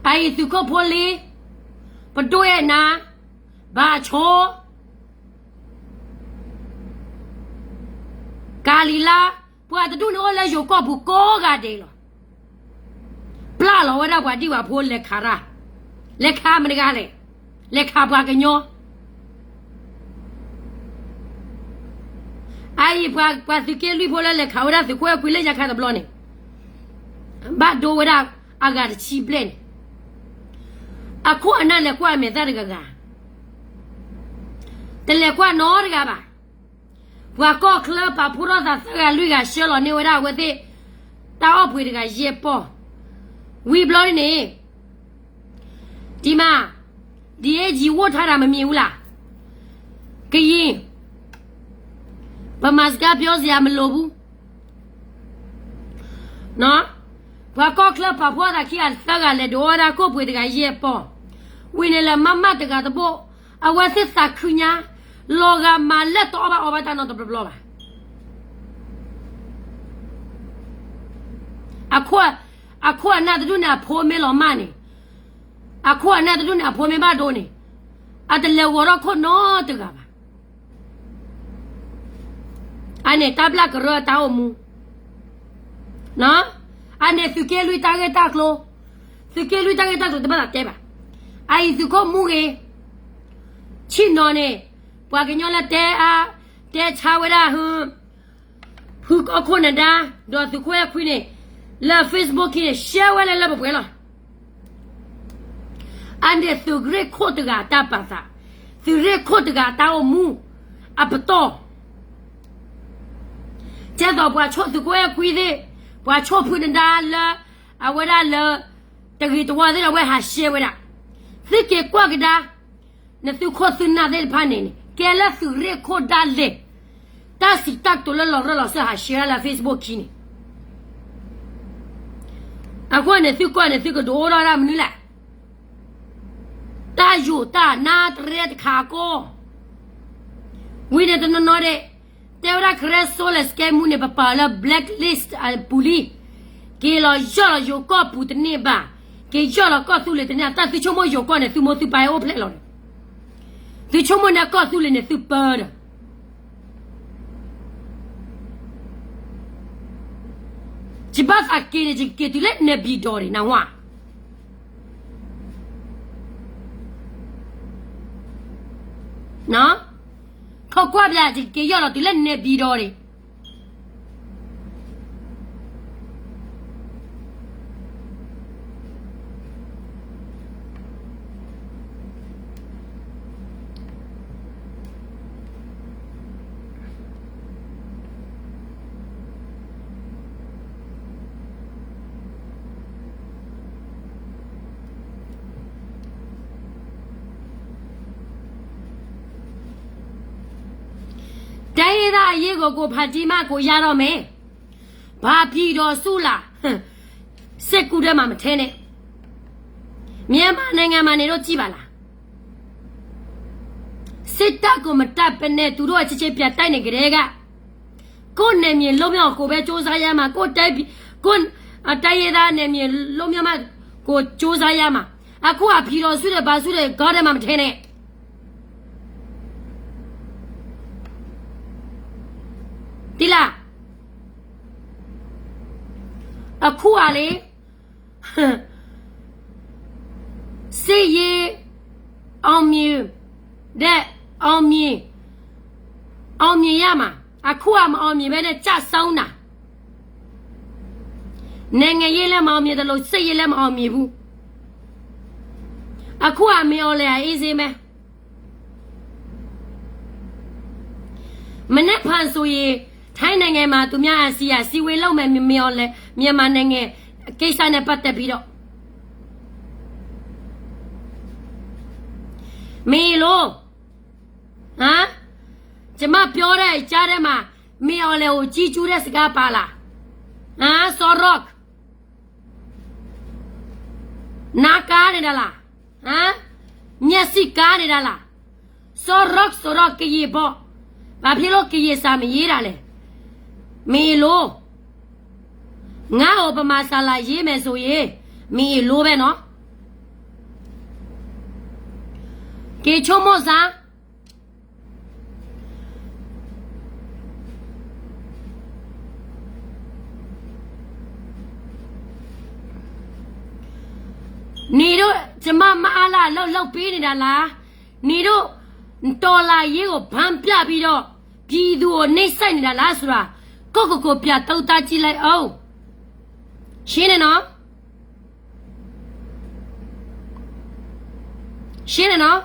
အအံၤသုးခိၣ်ဖိလ့, ပဒိၣ်အဲၣ်နၤ, ဘၣ်ဆိ ကၤလံၤလါ, ပှၤတဒူၣ်န့ၣ်အိၣ်လၢယိၤကီၢ်ပူၤကိးဂၤဒဲးလီၤ. ပျၢ်လီၤဝဲဒၣ်ပှၤဒံၣ်ပှၤဖိလဲၤခးတၢ်, လဲၤခးမတၤတဂၤလဲၣ်, လဲၤခးပှၤကညီ. အအံၤပှၤသုးက့လွံၢ်ဖိလၢလဲၤခးဝဲဒၣ်သုးခိၣ်အဲၣ်ခွံလၢညါခါတဘျီန့ၣ်, ဘၣ်ဒိဝဲဒၣ်အဂၤတဆံဘျဲၣ်န့ၣ်, အခိၣ်အနၢ်လဲၤကွၢ်အမဲာ်သၣ်တဂၤဂၤ, တလဲၤကွၢ်နီတဂၤဘၣ်. ပှၤကီၢ်ချၢပာ်ဖှိၣ်ထီၣ်သးသၢဂၤလွံၢ်ဂၤ ဆှၢလီၤန့ၢ်ဝဲဒၣ်အဝဲသ့ၣ် တၢ်အီၣ်ပှ့ၤတဂၤယဲၢ်ပီၢ်. ဝံၤဘျီဒ်န့ၣ် ဒ်မး ဒီး เอสเอสเอส အိၣ်ထါတၢ်မမံၤဝူလၢ် ကယံၤ ပမၤစကါပျီစယၤမလိာ်ဘူး. ပှၤကီၢ်ချၢပာ်ဖှိၣ်သးခံဂၤသၢဂၤလဲၤဒုးအီၣ်ဝဲဒၣ်ကီၢ်ပှ့ၤတဂၤယဲၢ်ပီၢ်, ဝံၤန့ၣ်လၢမးမးတဂၤတဘိ, အဝဲသ့ၣ်သးခုညါ, လီၤဂာ်မၤလၢတအီၣ်ဘၣ်အီဘၣ်တၢ်နီတဘျီဘျီဘၣ်. အခိၣ်အနၢ်တဒူၣ်န့ၣ် အဖိမ့ၢ်လီၤမၢ်န့ၣ်, အခိၣ်အနၢ်တဒူၣ်န့ၣ် အဖိမ့ၢ်ဘၣ်ဒိန့ၣ်, အတလဲၤဂီၤထီၣ်ခိၣ်နီတဂၤဘၣ်. အန့ၣ်တၢ်ဘျၣ်ကရၢအတၢ်အိၣ်မူ, အန့ၣ်သုးက့လွံၢ်တၢ်ဂ့ၢ်တၢ်ကျိၤ, သုးက့လွံၢ်တၢ်ဂ့ၢ်တၢ်ကျိၤတဘၣ်သးတဲဘၣ်. အအံၤသုးခိၣ်မူဂ့ၤ, ဆ့ၣ်နီၤန့ၣ်, ပှၤကညီလၢတဲအါ, တဲဆါဝဲဒၣ်ဟု, ဖုကီၢ်ခိၣ်နဒါ, ဒီးသုးခိၣ်အဲၣ်ခွံန့ၣ်, လၢ Facebook ခံန့ၣ် ရှဲဝဲလၢလၢပှဲၤပှဲၤလီၤ. အန့ၣ်သုးရ့ၣ်ခိၣ်တဂၤအတၢ်ပာ်သး, သုးရ့ၣ်ခိၣ်တဂၤအတၢ်အိၣ်မူ, အပတီၢ်, ကဲသိးပှၤဆိၣ်သုးခိၣ်အဲၣ်ခွံသ့ၣ်, ပှၤဆိၣ်ဖုနဒါလၢ, အဝဲဒၣ်လၢ, တဂ့ၤတဝါသ့ၣ်ဒီးအဝဲဟးရှဲဝဲဒၣ်, သုက့ၤကွၢ်ကဒါ, နသုးခိၣ်သုနၢ်သ့ၣ်တဖၣ်န့ၣ်န့ၣ် ကဲလၢသုးရ့ၣ်ခိၣ်ဒၣ်လဲာ်, တၢ်စံးတၢ်ကတိၤလၢလီၤရၢၢ်လီၤစၢၤဟးရှဲဒၣ်လၢ Facebook ခံန့ၣ် အဃိန့ၣ်သုကွၢ်န့ၣ် သုကဒုးအိၣ်ထီၣ်ဒၣ်မနုၤလဲၣ်. တၢ်ယိာ်တၢ်နါတရဲတခါအကီၢ်, ဝံၤန့ၣ်တနီၤနီၤဒဲး, တဲဝဲဒၣ် Karen Soul လၢ scam မူန့ၣ် ပပာ်လၢ blacklist အပူၤလံ. က့ၤလီၤယီၢ်လီၤယိၤကီၢ်ပူၤတန့ၢ်ဘၣ်, က့ၤယီၢ်လီၤကီၢ်သူလ့ၤတန့ၢ်, တၢ်သုဆိကမိၣ်ယိၤကီၢ်န့ၣ် သုမိၢ်သုပၢ်ဟဲအိၣ်ဖျဲၣ်လီၤန့ၣ်, သုဆိကမိၣ်န့ၣ်ကီၢ်သူလ့ၤန့ၣ်သုပၢဒီး ယဘၣ်သးက့ၤန့ၣ် ယကက့ၤတုၤလၢနဲပံၤဒီးန့ၣ် နၢ်ဟူဧါ. ခိးကွၢ်ဘျါ ယကက့ၤယီၢ်လီၤတုၤလၢနဲပံၤဒီးန့ၣ်. တိုင်းရင်းသားအရေးကို ကိုဖန်တီးမှ ကိုရတော့မယ်. ဘာပြည်ထောင်စုလဲ? စစ်ကူထဲမှာ မထည့်နဲ့. မြန်မာနိုင်ငံမှာ နေလို့ ကြည့်ပါလား. စစ်တပ်ကို မတိုက်ဘဲနဲ့ သူတို့ အချင်းချင်း ပြန်တိုက်နေကတည်းက ကိုယ့်နယ်မြေ လွတ်မြောက်အောင် ကိုပဲ ကြိုးစားရမှာ. ကိုယ့်တိုင်းပြည် ကိုယ့် အ တိုင်းရင်းသား နယ်မြေ လွတ်မြောက်မှ ကို ကြိုးစားရမှာ. အခုက ပြည်ထောင်စုတွေ ဘာစုတွေ ခေါင်းထဲမှာ မထည့်နဲ့. သိလား? အခုကလေ စစ်ရေး အောင်မြင်တဲ့ အောင်မြင် အောင်မြင်ရမှာ. အခုက မအောင်မြင်ဘဲနဲ့ ကျဆုံးတာ. နိုင်ငံရေးလည်း မအောင်မြင်သလို စစ်ရေးလည်း မအောင်မြင်ဘူး. အခုက မင်းအောင်လှိုင်က အေးဆေးပဲ. မနက်ဖြန်ဆိုရင် ထိုင်းနိုင်ငံမှာ သူများ အာဆီယံ အစည်းအဝေးလုပ်မယ် မင်းအောင်လှိုင် မြန်မာနိုင်ငံကိစ္စနဲ့ ပတ်သက်ပြီးတော့. မင်းအောင်လှိုင် ဟမ်? ကျမပြောတဲ့ကြားထဲမှာ မင်းအောင်လှိုင်ကို ချီးကျူးတဲ့စကားပါလား? ဟမ်? စော်ရော့ နားကါနေတာလား? ဟမ်? မျက်စိကါနေတာလား? စော်ရော့ ဆိုတော့ ကရင်ပေါ့. ဘာဖြစ်လို့ ကရင်စာမရေးတာလဲ? မင်းအောင်လှိုင် ငါ့ကို ဗမာစာလာရေးမယ်ဆိုရင် မင်းအောင်လှိုင်ပဲနော်. က့ၤဆိကမိၣ်စမ်း. နင်တို့ ကျမ မအလ အလုပ်လုပ်ပေးနေတာလား? နင်တို့ တော်လှန်ရေးကို ဖမ်းပြပြီးတော့ ပြည်သူကို နှိပ်စက်နေတာလားဆိုတာ ကိုယ့်ကိုယ်ကိုယ် ပြန်သုံးသပ်ကြည့်လိုက်အောင်. ရှင်းတယ်နော်? ရှင်းတယ်နော်?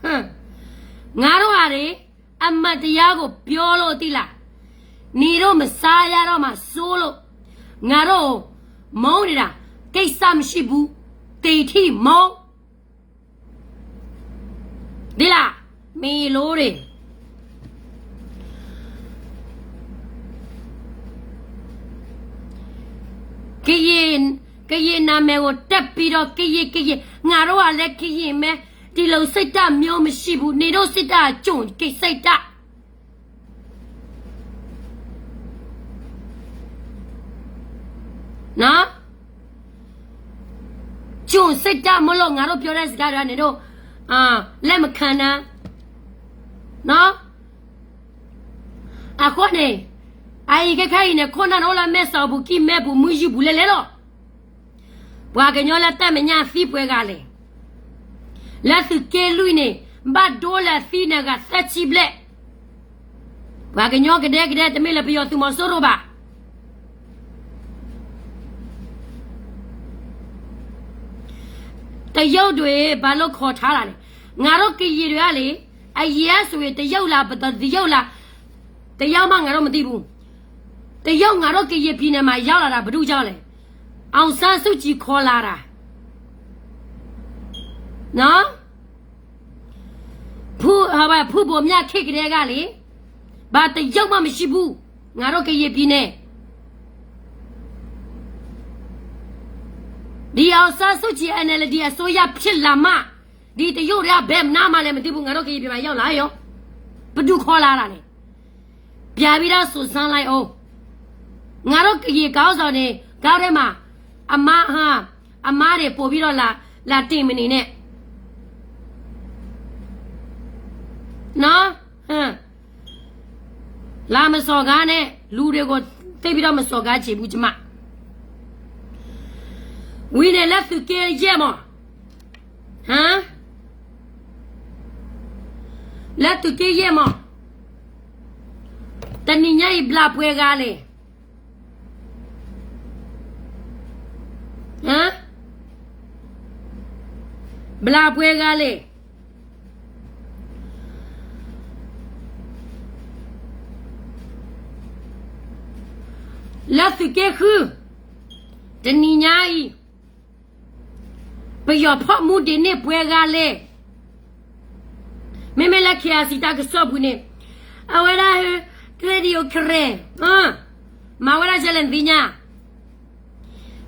ဟမ်. ငါတို့ဟာ အမှန်တရားကို ပြောလို့သိလား, နေတော့ မစားရတော့မှာ စိုးလို့, ငါတို့ မုန်းနေတာ ကိစ္စမရှိဘူး, သင်ထိမုန်း သီလ, မ့ၢ်လိၣ်ဒံး ကရင်, ကရင်နာမည်ကို တပ်ပြီးတော့ ကရင်, ကရင်, ငါတို့ကလည်း ကရင်ပဲ, ဒီလိုစိတ်ဓာတ်မျိုး မရှိဘူး, နေတော့ စိတ်ဓာတ် ကျွန်စိတ်ဓာတ် နော်, ကျွန်စိတ်ဓာတ်မို့လို့ ငါတို့ပြောတဲ့စကားတွေကနေတော့ အာ, လက်မခံနဲ့, နော်, အဃိန့ၣ် အအံၤခဲခဲအံၤန့ၣ် ခိၣ်နၢ်အိၣ်လၢမဲၢ်စီၤပူၤ ကံၢ်မဲၢ်ပူၤ မုၢ်ယူၢ်ပူၤလဲလဲလီၤ. ပှၤကညီလၢတၢ်မဲာ်ညါသံပှဲၤဂၤလဲၣ်. လၢသုးက့လွံၢ်န့ၣ် ဘၣ်ဒိလၢအသံန့ၣ်ဂၤသၢဆံဘျဲၣ်. ပှၤကညီကဒဲကဒဲ တမ့ၢ်လၢပယီၤသုးမီၤစိရိၤဘၣ်. တရုတ်တွေ ဘာလို့ခေါ်ထားတာလဲ. ငါတို့ကရင်တွေကလေ, အရင်ကဆိုရင် တရုတ်လား ပတရုတ်လား, တရုတ်မှ ငါတို့မသိဘူး. တရုတ် ငါတို့ကရင်ပြည်နယ်မှာ ရောက်လာတာ ဘာလို့ကြောင့်လဲ. အောင်ဆန်းစုကြည် ခေါ်လာတာ. နော်. ဖု, ဟိုဘၣ်, ဖုဘိုမြတ်ခေတ်ကတည်းကလေ, ဘာတရုတ်မှမရှိဘူး, ငါတို့ကရင်ပြည်နယ်. ဒီ အောင်ဆန်းစုကြည် NLD အစိုးရဖြစ်လာမှ, ဒီတရုတ်တွေက ဘယ်နားမှလဲ မသိဘူး, ငါတို့ကရင်ပြည်မှာ ရောက်လာရော. ဘယ်သူခေါ်လာတာလဲ. ပြန်ပြီးတော့ စုံစမ်းလိုက်အောင်. ငါတို့ကရင်ခေါင်းဆောင်တွေ ခေါင်းထဲမှာ အမါဟာ, အမါတွေပို့ပြီးတော့ လာ, လာတင်မနေနဲ့. နော်, ဟမ်, လာမစော်ကားနဲ့, လူတွေကို သိပ်ပြီးတော့ မစော်ကားချင်ဘူး ကျမ. ဝံၤန့ၣ် လၢသုးက့ယဲၢ်မး, ဟမ်, လၢသုးက့ယဲၢ်မး, တနံၤညါအံၤ ဘျးပှဲၤဂၤလဲၣ်. ဟမ်, ဘျးပှဲၤဂၤလဲၣ်. လၢသုးက့ဃု, တနံၤညါအံၤ ပယီၤဖီၣ်မူဒံးန့ၢ်ပှဲၤဂၤလဲၣ်. မ့မ့ၢ်လၢ KIC တၢ်ကစီၣ်ပူၤန့ၣ်, အဝဲဒၣ် ကရ့ဒံးအိၣ်ကရ့, မၤဝဲဒၣ်ယဲလဲၣ်နသ့ၣ်ညါ.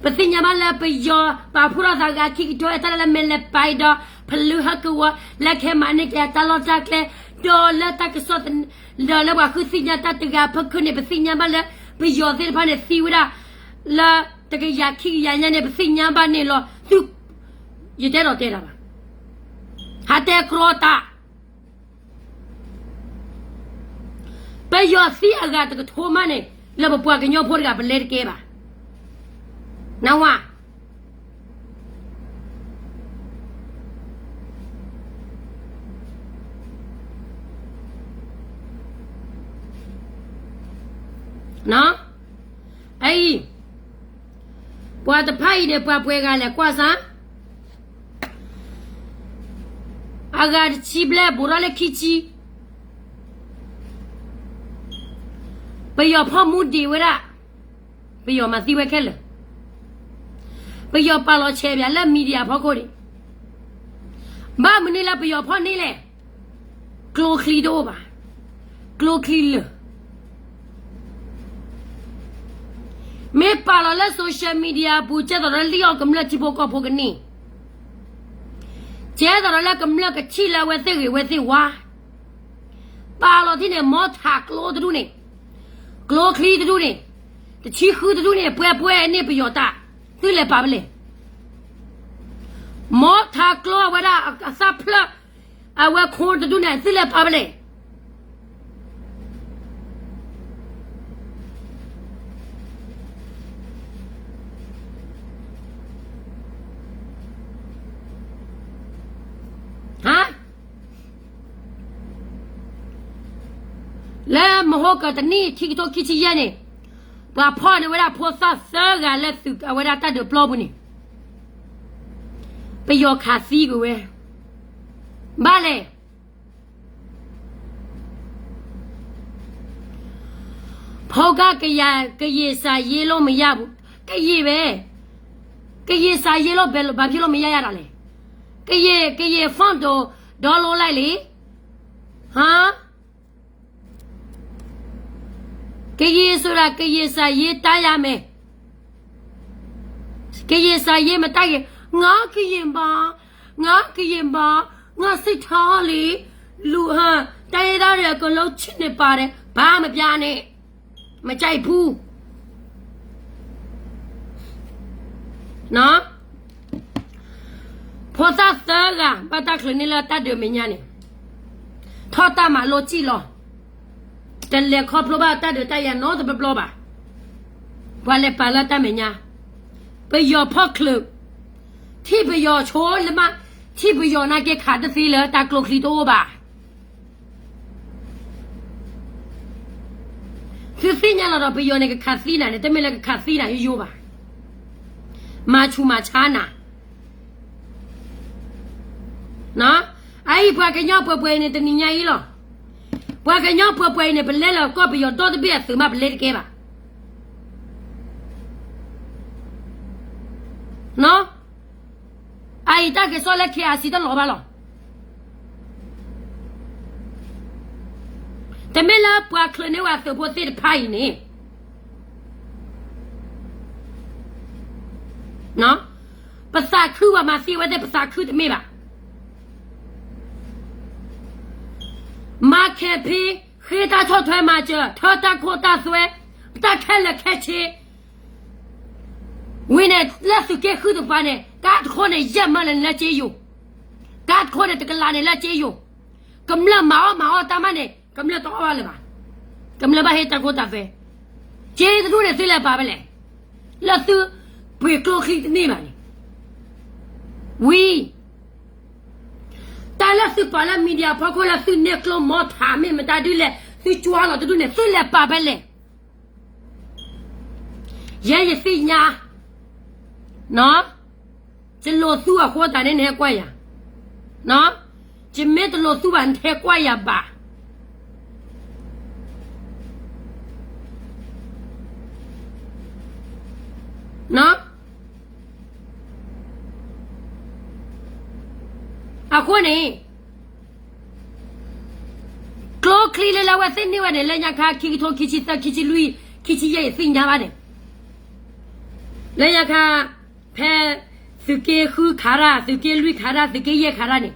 ပသ့ၣ်ညါဘၣ်လၢပယီၤပာ်ဖှိၣ်ထီၣ်သးဂၤခံကထိ တၢ်လၢမဲာ်လဲၤပာ်ဒီး ဖလူဟကဝီၤ လၢခဲမၤန့ၢ်က့ၤ တၢ်လီၢ်တၢ်ကျဲ, ဒီးလၢတၢ်ကစီၣ်, ဒီးလၢပှၤဃုသ့ၣ်ညါတၢ်တဂၤအဖီခိၣ်န့ၣ် ပသ့ၣ်ညါဘၣ်လၢ ပယီၤသ့ၣ်တဖၣ်န့ၣ် သံဝဲဒၣ် လၢတကယၤခံကယၤညါန့ၣ် ပသ့ၣ်ညါဘၣ်န့ၣ်လီၤ. သု, ယတဲဒီးတဲတၢ်ဘၣ်, ဟးတဲကြီတၢ်. ပယီၤသံအဂၤတကထိမးန့ၣ် လၢပပှၤကညီဖိတဂၤ ပလဲၤတကဲဘၣ်. နဝၤ အံၤ, ပှၤတဖၣ်အံၤန့ၣ် ပှၤပှဲၤဂၤလဲၣ် ကွၢ်စၢ်. အဂၤတဆံဘျဲၣ် ဘူးထီၣ်လၢခံဆံ, ပယီၤဖီၣ်မူဒံးဝဲဒၣ်, ပယီၤမၤသံဝဲခဲလၢာ်, ပယီၤပာ်လီၤဆဲးပၠးလၢ media ဖီခိၣ်န့ၣ်, ဘၣ်မနုၤလၢပယီၤဖီၣ်န့ၢ်လဲၣ်, ကျိချံတအိၣ်ဘၣ်, ကျိချံလၢာ် မ့ၢ်ပာ်လီၤလၢ social media ပူၤ ကဲသိးဒီးလံၣ်အီၣ်ကမျၢၢ် ထံဖိကီၢ်ဖိကန့ၢ်, ကဲသိးဒီးလၢကမျၢၢ်ကထံၣ်လၢအဝဲသ့ၣ်ဂ့ၤဝဲသ့ၣ်ဝါ, ပာ်လီၤထံၣ်န့ၣ် မီထးကျိတဒူၣ်န့ၣ်, ကျိချံတဒူၣ်န့ၣ်, တဆံဃုတဒူၣ်န့ၣ် ပှဲၤပှဲၤန့ၢ်ပယီၤတၢ်, သုလဲၤပာ်ဖဲလဲၣ်. မီထးကျိအဝဲဒၣ်အသၣ်ဖျၢၣ်, အဝဲခိတဒူၣ်န့ၣ် သုလဲၤပာ်ဖဲလဲၣ်. ဟါ, လၢမဟိကတနံၣ် ခံကထိခံဆံယဲၢ်န့ၣ်, ပှၤဖီၣ်န့ၢ်ဝဲဒၣ်ဖိသၣ်သၢဂၤလၢသုးအဝဲဒၣ်တၢ်ဒုးပျီပူၤန့ၣ်, ပယီၤခးသံကွံာ်ဝဲ, ဘၣ်လဲၣ်. ဟုတ်ကဲ့ ကယ- ကရင်စာရေးလို့မရဘူး။ ကရင်ပဲ။ ကရင်စာရေးလို့ ဘယ်လို- ဘာဖြစ်လို့မရရတာလဲ။ ကရင်- ကရင် font တို့ download လိုက်လေ။ ဟာ။ ကရင်ဆိုတာ ကရင်စာရေးတတ်ရမယ်။ ကရင်စာရေးမတတ်ရင် ငါကရင်ပါ, ငါကရင်ပါ, ငါစိတ်ထားလေ, လူဟန် တိုင်းရင်းသားတွေအကုန်လုံးချစ်နေပါတယ်, ဘာမှမပြနဲ့, မကြိုက်ဘူး. နော်. ဖိသၣ်သၢဂၤ ဘၣ်တၢ်ချုးန့ၢ်လၢတၢ်ဒုးမဲာ်ညါန့ၣ်, ထီၣ်တၢ်မၤလိစ့ၢ်လီၤ. တလဲၤခီဖျိဘၣ်တၢ်ဒုးတၢ်ယၤနီတဘျီဘျီဘၣ်. ပှၤလဲၤပာ်လၢတၢ်မဲာ်ညါ, ပယီၤဖီၣ်ချုး, ထံၣ်ပယီၤဆိလၢမး, ထံၣ်ပယီၤနာ်က့ခးတသ့လၢတၢ်ကျိချံတအိၣ်ဘၣ်. သုသ့ၣ်ညါလီၤဒီး ပယီၤန့ၣ်ကခးသံနၤန့ၣ် တမ့ၢ်လၢကခးသံနၤယိယိဘၣ်. မၤဆူၣ်မၤဆါနၤ. အအံၤပှၤကညီပှဲၤပှဲၤအံၤန့ၣ် တနံၤညါအံၤလီၤ. ပှၤကညီပှဲၤပှဲၤအံၤန့ၣ် ပလဲလၢကီၢ်ပယီၤဒီတဘ့ၣ်အသုးမး ပလဲတကဲဘၣ်. အအံၤတၢ်ကစီၣ်လၢ KIC တလီၤဘၣ်လီၤ. တမ့ၢ်လၢပှၤချုးန့ၢ်ဝဲသုးဖိသ့ၣ်တဖၣ်အံၤန့ၣ် ပသးခုပှၤမၤသံဝဲသ့ၣ် ပသးခုတမ့ၢ်ဘၣ်. မၤ campaign ဃ့တၢ်ဆီၣ်ထွဲမၤစၢၤ ထၢတၢ်ခိတၢ်သွဲ တၢ်ခဲလၢာ်ခဲဆ့ ဝံၤန့ၣ် လၢသုးက့ဃုတပၤန့ၣ် ကါတခိၣ်န့ၣ် ယဲၢ်မၢလၢလၢက့ယိာ်, ကါတခိၣ်န့ၣ် တကလးန့ၣ်လၢက့ယိာ်, ကမျၢၢ်မၤအီၣ်မၤအီၣ်တၢ်မးန့ၣ် ကမျၢၢ်တအီၣ်ဘၣ်လၢၤဘၣ်, ကမျၢၢ်ဘၣ်ဟ့ၣ်တၢ်ခိတၢ်သွဲ, က့တဒူၣ်န့ၣ် သုလဲၤပာ်ဖဲလဲၣ်, လၢသုပှ့ၤကျိချံတန့ၢ်ဘၣ်န့ၣ်, ဝံၤ တၢ်လၢသုပာ်လၢ media ဖီခိၣ်လၢသုန့ၢ်ကျိမီထးမ့ၢ်မတၤဒ်လဲၣ် သုကွၢ်လီၤတဒူၣ်န့ၣ် သုလဲၤပာ်ဖဲလဲၣ်. ယဲယသ့ၣ်ညါ, ယလိာ်သူအဃိသတးန့ၣ် နဟဲကွၢ်ယၤ, ယမ့ၢ်တလိာ်သူဘၣ် နတဟဲကွၢ်ယၤဘၣ်. အဃိန့ၣ် ကျိချံလၢလၢအဝဲသ့ၣ်န့ၢ်ဝဲန့ၣ် လၢညါခါ ခံကထိခံဆံသၢ ခံဆံလွံၢ် ခံဆံယဲၢ် ယသ့ၣ်ညါဘၣ်န့ၣ်, လၢညါခါ ဖဲသုးက့ဃုခးတၢ် သုးက့လွံၢ်ခးတၢ် သုးက့ယဲၢ်ခးတၢ်န့ၣ်,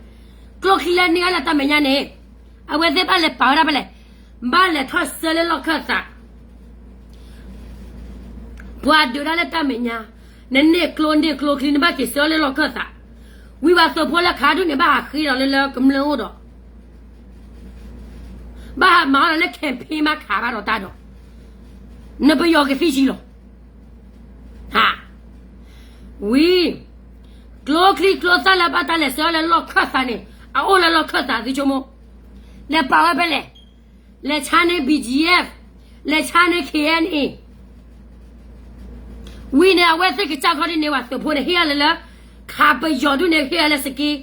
ကျိချံလၢန့ၢ်အါလၢတၢ်မဲာ်ညါန့ၣ်, အဝဲသ့ၣ်ဘၣ်လဲၤပာ်ဝဲဒၣ်ဖဲလဲၣ်, ဘၣ်လဲၤထီၣ်ဆှၢလၢလီၢ်ခၢၣ်သး ပှၤဒုးတၢ်လၢတၢ်မဲာ်ညါ, နန့ၢ်ကျိန့ၢ်ကျိချံ နဘၣ်က့ၤဆှၢလၢလီၢ်ခၢၣ်သး, ဝံၤဘၣ်သုးဖိလၢခးဒူၣ်န့ၣ် ဘၣ်ဟးဃ့ဒီးလၢလၢကမျၢၢ်အိၣ်ဒီး, ဘၣ်ဟးမၤအီၣ်ဒီးလၢ campaign မးခးဘၣ်ဒီးတၢ်ဒီး, နပယီၤကသံၣ်ဆံးလီၤ. ဝံၤ ကျိချံကျိသၣ်လၢဘၣ်တၢ်လဲၤဆှၢလၢလီၢ်ခၢၣ်သးန့ၣ် အအိၣ်လၢလီၢ်ခၢၣ်သး သုဆိကမိၣ်, လဲၤပာ်ဝဲဖဲလဲၣ်, လဲၤဆါန့ၢ် BGF, လဲၤဆါန့ၢ် KNA, ဝံၤန့ၣ် အဝဲသ့ၣ်ကစၢ်ခီဒ်န့ၣ် ပှၤသုးဖိန့ၣ် ဟ့ၣ်အါလၢလၢ, ခးပယီၤဒူၣ်န့ၣ် ဟ့ၣ်အါလၢစက့,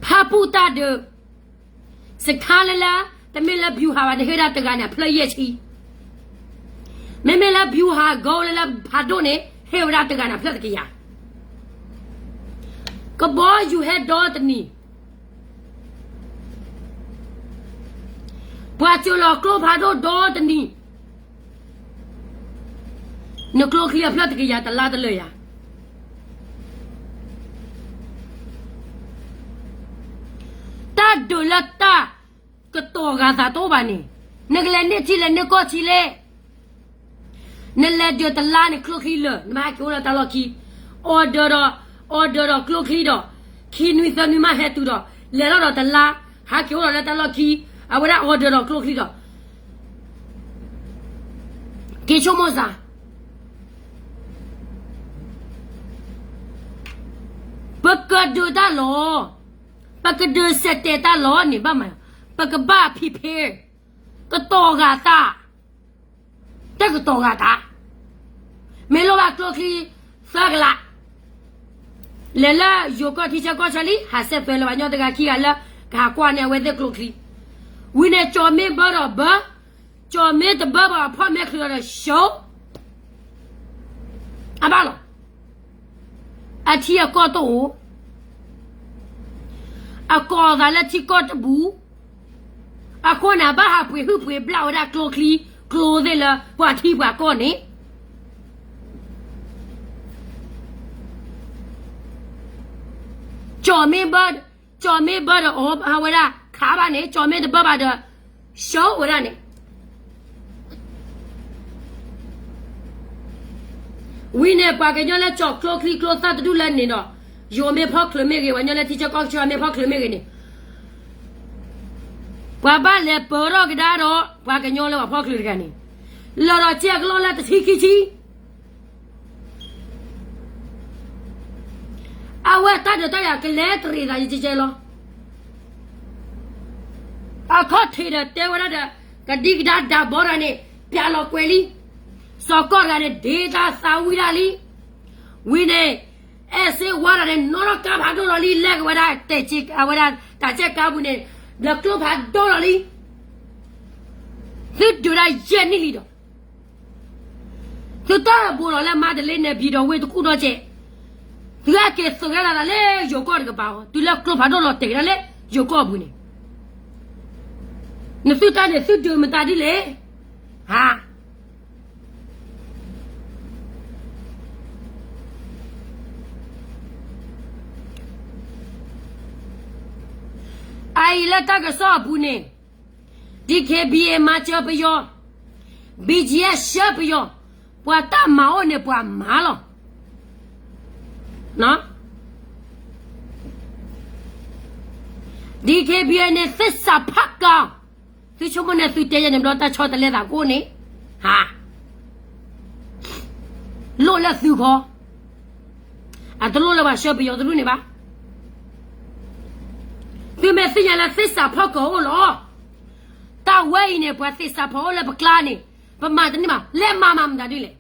ဖၣ်ပူၣ်တၢ်ဒုး စခါလၢလၢ, တမ့ၢ်လၢ ဗျူဟာ ဘၣ်န့ၣ် ဟ့ၣ်ဝဲဒၣ်တဂၤန့ၣ် အဖျၢၣ်ယဲၢ်ဆံ, မ့မ့ၢ်လၢ ဗျူဟာကုန်း လၢလၢဖးဒိၣ်န့ၣ် ဟ့ၣ်ဝဲဒၣ်တဂၤန့ၣ် အဖျၢၣ်တကယၤ, ကဘီယူၤဟဲဒီတနံၤ, ပှၤစၢၤလီၤကျိဖးဒိၣ်ဒီတနံၤ, နကျိချံအဖျၢၣ်တကယၤတလါတလၢာ်ယၤ, တၢ်ဒုးလၢတၢ်ကတီၤဂာ်သးတအိၣ်ဘၣ်န့ၣ်, နကလဲၤန့ၢ်ထံလဲၤန့ၢ်ကီၢ်ထံလဲၣ်, နလဲၤဒုးတလါန့ၣ် ကျိချံလၢာ် နဘၣ်ဟဲက့ၤအိၣ်လၢတၢ်လီၢ်ခံ, အီၤဒၢးဒီး, အီၤဒၢးဒီးကျိချံဒီး, ခံနွံသၢနွံမးဟဲတုၤဒီး, လဲၤထီၣ်ဒီးတလါ, ဟဲက့ၤအိၣ်ဒီးလၢတၢ်လီၢ်ခံ, အဝဲဒၣ်အီၤဒၢးဒီးကျိချံဒီး က့ၤဆိကမိၣ်စ့ၢ်, ပကဒုးတၢ်လီၤ, ပကဒုးစဲးတဲာ်တၢ်လီၤန့ၣ်ဘၣ်မး, ပကဘၣ်ဖံးဖ့, ကတီၤဂာ်သး, တကတီၤဂာ်သး, မ့ၢ်လိၣ်ဘၣ်ကျိချံသၢကလး, လဲၤလၢယိၤကီၢ်ထံဆၢကီၢ်ဆၢလံ, ဟးစဲးသွဲလၢပှၤကညီတဂၤခံဂၤလၢ ကဟးကွၢ်န့ၢ်အဝဲသ့ၣ်ကျိချံ, ဝံၤန့ၣ် ကၠီၤမ့ၢ်ဘၢဒီးဘၢ, ကၠီၣ်မ့ၢ်တဘၢဘၣ်အဖီၣ်မဲာ်ချၢဒီး show အဘၣ်လီၤ. အထံအကီၢ်တအိၣ်, အကိးသးလၢထံကီၢ်တဘူး, အဃိန့ၣ် အဘၣ်ဟးပှ့ၤဟုၣ်ပှ့ၤဘျၣ်ဝဲဒၣ်ကျိချံကျိသ့ၣ်လၢပှၤထံပှၤကီၢ်န့ၣ် ကၠီၣ်မ့ၢ်ဘၢ, ကၠီၣ်မ့ၢ်ဘၢဒီးအီၤဝဲဒၣ်ခးဘၣ်န့ၣ်, ကၠီၣ်မ့ၢ်တဘၢဘၣ်ဒီး show ဝဲဒၣ်န့ၣ်. ဝံၤန့ၣ် ပှၤကညီလၢကၠီၣ်ကျိချံကျိသၣ်တဒူၣ်လၢန့ၣ်ဒီး, ယိၤမ့ၢ်ဖီၣ်ချုးမ့ၢ်ဂ့ၤ, ပှၤကညီလၢထံဆၢကီၢ်ဆၢမ့ၢ်ဖီၣ်ချုးမ့ၢ်ဂ့ၤန့ၣ်, ပှၤဘၣ်လဲၤပၢၤထီၣ်ကဒါဒီး ပှၤကညီလၢပှၤဖီၣ်ချုးတဂၤန့ၣ်, လီၤဒီးကဲကလီၢ်လၢတဆံခံဆံ အဝဲတၢ်ဒုးတၢ်ယၤကလဲၤတရံးသးယကဲကဲလီၤ. အခီၣ်ထံးဒီးတဲဝဲဒၣ်ဒီး ကဒံကဒါဒၣ်ဘီတဂၤန့ၣ် ပျးလီၤကွဲးလံ. စီၤကီၢ်တဂၤန့ၣ် ဒ့တၢ်သးဝံၣ်ဒၣ်လံ. ဝံၤန့ၣ် အဲၣ်စ့ဝါတဂၤန့ၣ် နီၢ်ထီၣ်ကါဖးဒိၣ်လီၤလံ လဲၤကဝဲဒၣ် အဝဲဒၣ်တၢ်ကဲကါပူၤန့ၣ် ဘျီကျိဖးဒိၣ်လီၤလံ. သုဒုးဒၣ်ယဲၢ်နံၣ်လံဒီး သုတၢ်ဘိးလီၤလၢမါတလ့န့ၣ် ဘံၣ်ဒီးဝ့ၢ်တကူၣ်ဒီကဲး, သုအက့ၤသုးကဲလီၤသးလၢယိၤကီၢ်တကပၤအီၤ တုၤလၢကျိဖးဒိၣ်လီၤတဲာ်ကဒါလၢယိၤကီၢ်ပူၤန့ၣ်, နသုတၢ်န့ၣ် သုဒုးမတၤဒ်လဲၣ်, ဟါ အအံၤလၢတၢ်ကစီၣ်အပူၤန့ၣ် DKBA မၤစၢၤပယီၤ, BGF ဆှၢပယီၤ, ပှၤတၢ်မၤအိၣ်န့ၣ်ပှၤမၤလီၤ. DKBA န့ၣ် သစ္စာဖောက်ကောင်, သုဆိကမိၣ်န့ၣ် သုတဲယဲန့ၣ်ဘျီတၢ်ဆီတလဲသးကိးန့ၣ်, ဟါ လိၣ်လၢသုခီ, အတလိၣ်လၢပှၤဆှၢပယီၤတဒူၣ်န့ၣ်ဘၣ်. သုမ့ၢ်သ့ၣ်ညါလၢသစ္စာဖောက်ကောင်အိၣ်လီၤ. တၢ်ဝဲအံၤန့ၣ် ပှၤသစ္စာဖောက်အိၣ်လၢပကျါန့ၣ် ပမၤတန့ၢ်ဘၣ်, လဲၤမၤမၤမတၤဒ်လဲၣ်.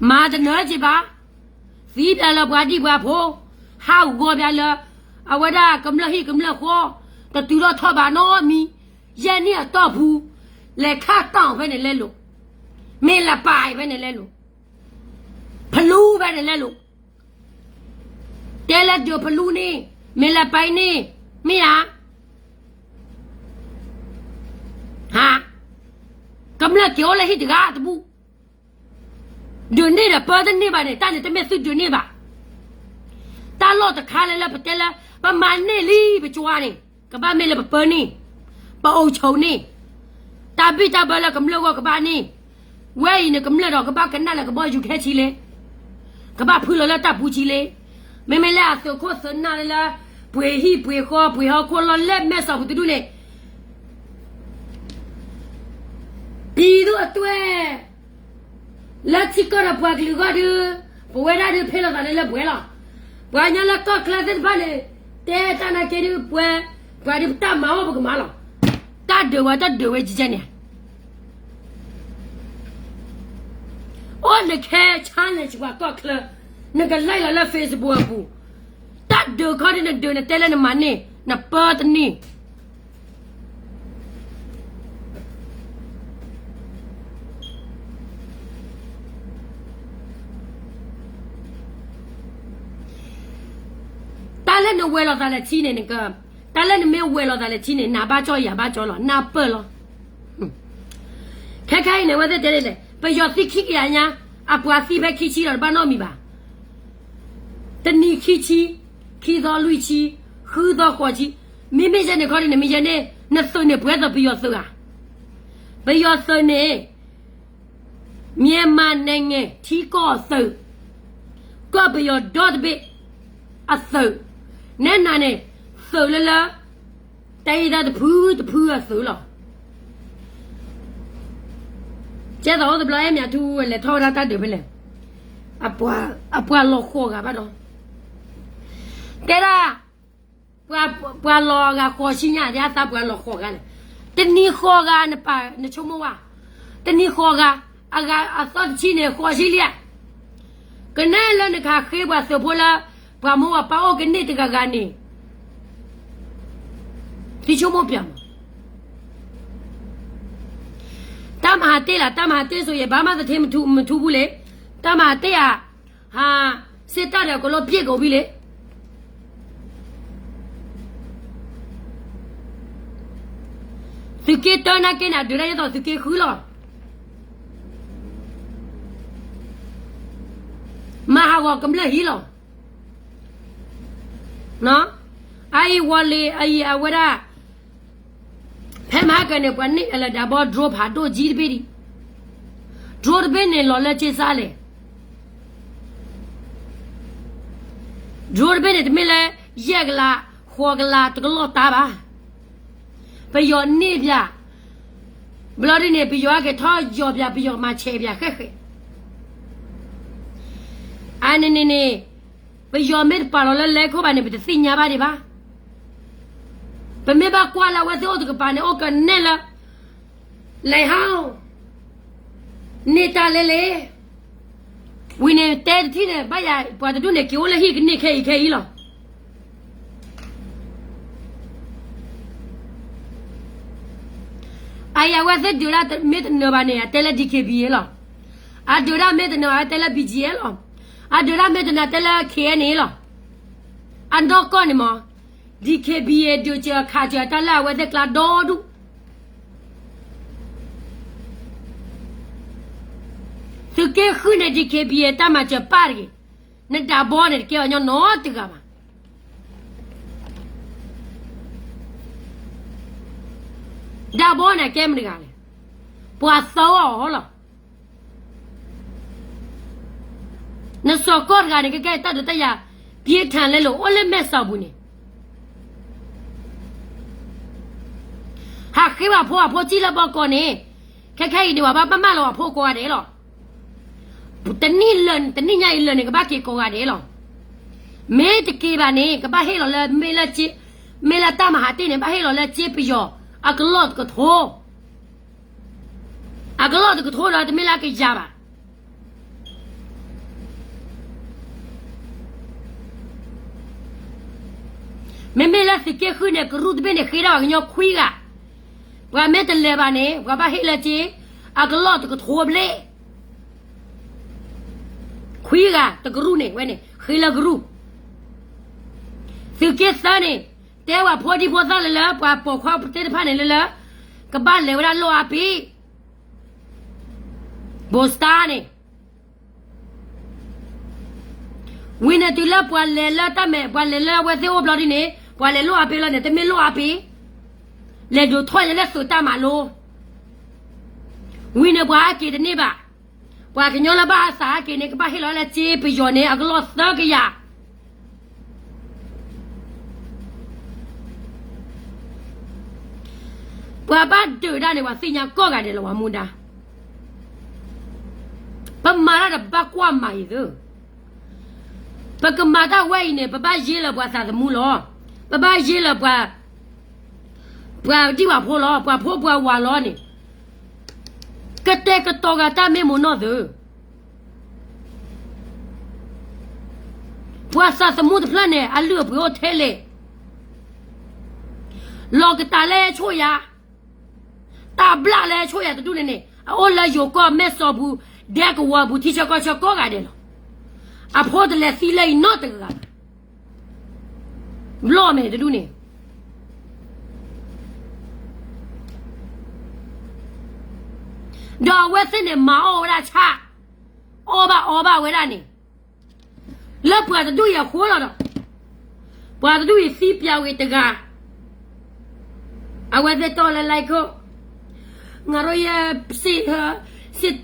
မၤတနၢၤက့ၤဘၣ်, သံပျးလၢပှၤဒံၣ်ပှၤဖိ, ဟးဂီၤပျးလၢ အဝဲဒၣ်ကမျၢၢ်ဟံၣ်ကမျၢၢ်ဃီ, တတုၤထီၣ်ထီၣ်ဘၣ်နီတမံၤ, ယဲၢ်နံၣ်အတီၢ်ပူၤ, လဲၤခးတီၢ်ဖဲန့ၣ်လဲလိာ်, မ့ၢ်လၢပၢ်ဖဲန့ၣ်လဲလိာ်, ဖလူဖဲန့ၣ်လဲလိာ်, တဲလၢဒုးဖလူန့ၣ်, မ့ၢ်လၢပၢ်အံၤန့ၣ်, မ့ၢ်ဧါ, ဟါ, ကမျၢၢ်က့ၤအိၣ်လၢဟံၣ်တဂၤတဘူၣ် ဒုးန့ၢ်ဒီးပၢတန့ၢ်ဘၣ်န့ၣ်, တၢ်န့ၣ်တမ့ၢ်သုဒုးန့ၢ်ဘၣ်. တၢ်လီၢ်တခါလၢလၢပတဲလၢ ပမၤန့ၢ်လံပကၠွါန့ၣ်, ကဘၣ်မ့ၢ်လၢပပၢန့ၢ်, ပအိၣ်ဆိးန့ၢ်, တၢ်ဘံၣ်တၢ်ဘၢလၢကမျၢၢ်ဂီၢ်ကဘၣ်န့ၢ်, ဝဲအံၤန့ၣ်ကမျၢၢ်ဒီးကဘၣ်ကနၣ်လၢကဘီယူၤခဲဆံလ့, ကဘၣ်ဖုလီၤလၢတၢ်ပူၤဆံလ့, မ့မ့ၢ်လၢအသုးခိၣ်သုးနၢ်လၢလၢ ပှ့ၤဟံၣ်ပှ့ၤဃီပှ့ၤဟီၣ်ခိၣ်လီၢ်လၢမဲာ်စီၣ်ပူၤတဒူၣ်န့ၣ် ပံၤဒိၣ်အတွဲၢ် လၢထံကီၢ်ဒီးပှၤကလုာ်ဂီၢ်ဒုး, ပဝဲဒၣ်ဒုးဖဲလီၤသးလၢလၢပှဲၤလီၤ. ပှၤကညီလၢကီၢ်ချၢသ့ၣ်တဖၣ်န့ၣ် တဲတၢ်နာ်က့ဒုးပှဲၤ, ပှၤဒုးပတၢ်မၤအိၣ်ပကမၤလီၤ. တၢ်ဒုးဝဲတၢ်ဒုးဝဲကကဲန့ၣ် အိၣ်နခဲ challenge ပှၤကီၢ်ချၢ, နက live လီၤလၢ Facebook အပူၤ, တၢ်ဒုးခီဒုးနဒုးနတဲလၢနမၤန့ၢ်, နပၢတန့ၢ် တၢ်လၢနဝဲၤလီၤသးလၢထံန့ၣ်, တၢ်လၢနမ့ၢ်ဝဲၤလီၤသးလၢထံန့ၣ် နဘၣ်ကၠီယၤဘၣ်ကၠီလီၤ, နပၢၢ်လီၤ. ခဲခါအံၤန့ၣ် အဝဲသ့ၣ်တဲဒ်လဲၣ်, ပယီၤသံခံကယၤညါ, အပှၤသံဖဲခံဆံဒီးတဘၣ်နီတမံၤဘၣ်. တနံၤခံဆံ, ခံသီလွံၢ်ဆံ, ဃုသီဃိးဆံ, မ့မ့ၢ်ယဲန့ၣ်ခီဒ်န့ၣ် မ့ၢ်ယဲန့ၣ် နသုးန့ၣ်ပှဲၤသိးပယီၤသုးဧါ. ပယီၤသုးန့ၣ် မြန်မာနိုင်ငံထံကီၢ်အသုး, ကီၢ်ပယီၤဒီတဘ့ၣ်အသုး, နဲနၤန့ၣ် သုးလၢလၢ တၢ်အံၤတၢ်တဖုတဖုအသုးလီၤ. ကဲသိးအိၣ်တဘျီအဲၣ်မၠးထူလဲၤထီၣ်ဝဲဒၣ်တၢ်ဒုးဖဲလဲၣ်, အပှၤလီၤဃိးဂၤဘၣ်ဒီး, တဲဒၣ် ပှၤလီၤဂၤဃိးဆံညါ, ဒ်အသးပှၤလီၤဃိးဂၤန့ၣ်, တနံၤဃိးဂၤနပာ်နဆိကမိၣ်ဝဲ, တနံၤဃိးဂၤ, အဂၤအသီတဆံန့ၣ် ဃိးဆံလံဧါ. ကနဲလၢနကဃ့ပှၤသုးဖိလၢ ပှၤမိၢ်ပှၤပၢ်အိၣ်ကန့ၢ်တဂၤဂၤန့ၣ် သုဆိကမိၣ်ပျၢ်မး. တၢ်မၤဟးတ့ၢ်လၢ တၢ်မၤဟးတ့ၢ်ဆိယဲ ဘၣ်မၤသထ့မထူမထူဘူးလံ, တၢ်မၤဟးတ့ၢ်ဧါ, ဟး, စ့တၢ်ဒီးကလီပျ့ၣ်ကအိၣ်ဘံလံ. သုးက့တၢနာ်က့န့ၣ် အဒုးတၢ်ယဲသိးသုးက့ဃုလီၤ. မၤဟးဂီၤကမျၢၢ်ဟံၣ်လီၤ. အအံၤဝီၤလံၤ အအံၤအဝဲဒၣ် ဖဲမဟါကန့ၣ် ပှၤန့ၢ်အလၢဒၣ်ဘီ drone ဖးဒိၣ်ကံတဘ့ၣ်ဒံး, drone တဘ့ၣ်န့ၣ်လီၤလၢက့စးလဲၣ်. drone တဘ့ၣ်န့ၣ် တမ့ၢ်လၢ ယဲၢ်ကလး ဃိးကလး တကလီၢ်တၢ်ဘၣ်. ပယီၤန့ၢ်ပၠး, ဘျီဒ်န့ၣ် ပယီၤအက့ၤထီၣ်ယီၤပၠး ပယီၤမၤဆဲးပၠးဃဲဃဲ. အန့ၣ်န့ၣ်န့ၣ် ပယီၤမ့ၢ်တပာ်လီၤလၢလဲခိၣ်ဘၣ်န့ၣ် ပတသ့ၣ်ညါဘၣ်ဒံးဘၣ်. ပမ့ၢ်ဘၣ်ကွၢ်လၢအဝဲသ့ၣ်အိၣ်တကပၤန့ၣ် အိၣ်ကနဲၣ်လၢ လဲၤဟီ, န့ၢ်တၢ်လဲလဲ, ဝံၤန့ၣ်တဲတထံၣ်န့ၣ် ဘၣ်ယၤပှၤတဒူၣ်န့ၣ် က့ၤအိၣ်လၢဟံၣ်ကန့ၢ်ခဲအံၤခဲအံၤလီၤ. အအံၤအဝဲသ့ၣ်ဒုးတၢ်မ့ၢ်တနၢၤဘၣ်န့ၣ် အတဲလၢ DKBA လီၤ. အဒုးတၢ်မ့ၢ်တနၢၤ အတဲလၢ BGF လီၤ. အဒုးတၢ်မ့ၢ်တနၢၤ တဲလၢ KNA လီၤ. အနီၢ်ကီၢ်န့ၣ်မ့ၢ် DKBA ဒုးစၢၤခးစၢၤတၢ်လၢအဝဲသ့ၣ်ကျါဒီဒူၣ် သုးက့ဃုန့ၣ် DKBA တၢ်မၤစၢၤပၢ်တဂ့ၤ, နဒၣ်ဘီန့ၣ် တကဲအီၤညီနီတဂၤဘၣ်. ဒၣ်ဘီန့ၣ် အကဲမတဂၤလဲၣ်, ပှၤသၢအီၤလီၤ. နစီၤကီၢ်တဂၤန့ၣ် ကဲကဲတၢ်ဒုးတၢ်ယၤ ပြင်းထန် လဲလိာ် အိၣ်လၢမဲၢ်စီၤပူၤန့ၣ် ဟးဃ့ဘၣ်ဖိအဖိစံၣ်လၢဘီကီးန့ၣ်, ခဲခဲအံၤန့ၣ် ပှၤဘၣ်ပာ်မၢလီၤပှၤဖိကိးဂၤဒဲးလီၤ. တနံၣ်လၢာ် တနံၣ်ညါအံၤလၢာ်န့ၣ် ကဘၣ်က့ၤကိးဂၤဒဲးလီၤ. မ့ၢ်တက့ၤဘၣ်န့ၣ် ကဘၣ်ဟ့ၣ်လီၤလၢမ့ၢ်လၢစ့, မ့ၢ်လၢတၢ်မၤဟးတ့ၢ်န့ၣ် ဘၣ်ဟ့ၣ်လီၤလၢစ့ပယီၤ အကလီၢ်တကထိ အကလီၢ်တကထိဒီး တမ့ၢ်လၢကယၤဘၣ်. မ့မ့ၢ်လၢသုးက့ဃုန့ၣ် ကရူၢ်တဘ့ၣ်န့ၣ် ဃ့ထီၣ်ပှၤကညီခွံဂၤ, ပှၤမ့ၢ်တလဲၤဘၣ်န့ၣ် ပှၤဘၣ်ဟ့ၣ်လၢစ့ အကလီၢ်တကထိဘျဲၣ်, ခွံဂၤတကရူၢ်န့ၣ် ဝဲန့ၣ် ဃ့လၢကရူၢ်. သုးက့သၢန့ၣ် တဲပှၤဖိဒံဖိသၣ်လၢလၢ ပှၤပိာ်ခွါသ့ၣ်တဖၣ်န့ၣ်လၢလၢ ကဘၣ်လဲၤဝဲဒၣ်လိၣ်အါပ့ၤ ဘိစတါန့ၣ် ဝံၤန့ၣ်တုၤလၢပှၤလဲၤလၢတၢ်မဲာ် ပှၤလဲၤလၢအဝဲသ့ၣ်အိၣ်ဘျီဒ်န့ၣ် ပှၤလဲၤလိၣ်အါပ့ၤလီၤန့ၣ် တမ့ၢ်လိၣ်အါပ့ၤ, လဲၤဒိးထီၣ်ယဲလၢသုးတၢ်မၤလိ, ဝံၤန့ၣ်ပှၤဟဲက့ၤတန့ၢ်ဘၣ်, ပှၤကညီလၢဘၣ်အသးဟဲက့ၤန့ၣ် ကဘၣ်ဟ့ၣ်လီၤလၢစ့ပယီၤန့ၣ် အကလီၢ်သၢကယၤ ပှၤဘၣ်ဒုးတၢ်န့ၣ် ပှၤသ့ၣ်ညါကိးဂၤဒဲးလီၤ ပှၤမူဒါ, ပမၤတၢ်ဒီးပဘၣ်ကွၢ်မၤအံၤသ့, ပကမၤတၢ်ဝဲအံၤန့ၣ် ပဘၣ်ယ့လၢပှၤသးသမူလီၤ, ပဘၣ်ယ့လၢပှၤ ပှၤဒံၣ်ပှၤဖိလီၤ, ပှၤဖိပှၤဝၤလီၤန့ၣ်, ကတဲာ်ကတီၤဂၤတၢ်မ့ၢ်မိၢ်နီၢ်သ့, ပှၤသးသမူတဖျၢၣ်န့ၣ် အလုၢ်အပှ့ၤအိၣ်ထဲလဲၣ်, လီၤကတၢ်လၢဆိၣ်ယၤ, တၢ်ဘျၣ်လၢဆိၣ်ယၤတဒူၣ်န့ၣ်န့ၣ် အအိၣ်လၢယိၤကီၢ်မဲၢ်စီၤပူၤ ဒဲကဝီၤပူၤ ထံဆၢကီၢ်ဆၢကိးဂၤဒဲးလီၤ. အဖိတလဲၤသံလၢအံၤနီတဂၤဘၣ်, ဘျီၣ်မဲာ်တဒူၣ်န့ၣ် ဒီးအဝဲသ့ၣ်န့ၣ် မၤအီၣ်ဝဲဒၣ်ဆၣ်, အီၣ်ဘၣ်အီဘၣ်ဝဲဒၣ်န့ၣ်, လၢပှၤတဒူၣ်အံၤအဃိလီၤဒီး, ပှၤတဒူၣ်အံၤသံပၠးဝံၤတဂၤ, အဝဲသ့ၣ်တီၢ်လၢ like ခိၣ်, ငါတို့ရဲ့စစ်, စစ်,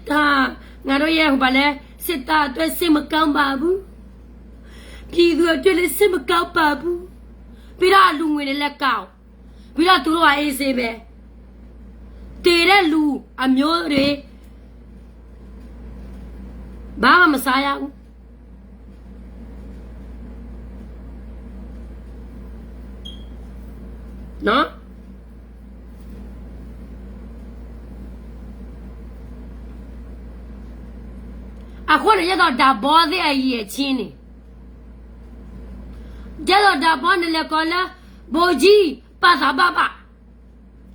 ငါတို့ရဲ့ဟိုဘာလဲ, စစ်တပ်အတွက် စိတ်မကောင်းပါဘူး, ပြည်သူအတွက်လည်း စိတ်မကောင်းပါဘူး, ပြီးတော့အလူငွေတွေလည်းကောက်, ပြီးတော့သူတို့က အေးဆေးပဲ, သေတဲ့လူအမျိုးတွေ ဘာမှမစားရဘူး. အဃိန့ၣ် ယဲသိးဒၣ်ဘီသ့ၣ်အယံာ်အဆံန့ၣ်, ယဲသိးဒၣ်ဘီန့ၣ်လဲၤကိးလၢ ဗိုလ်ကြီး ပသးဘၣ်ဘၣ်,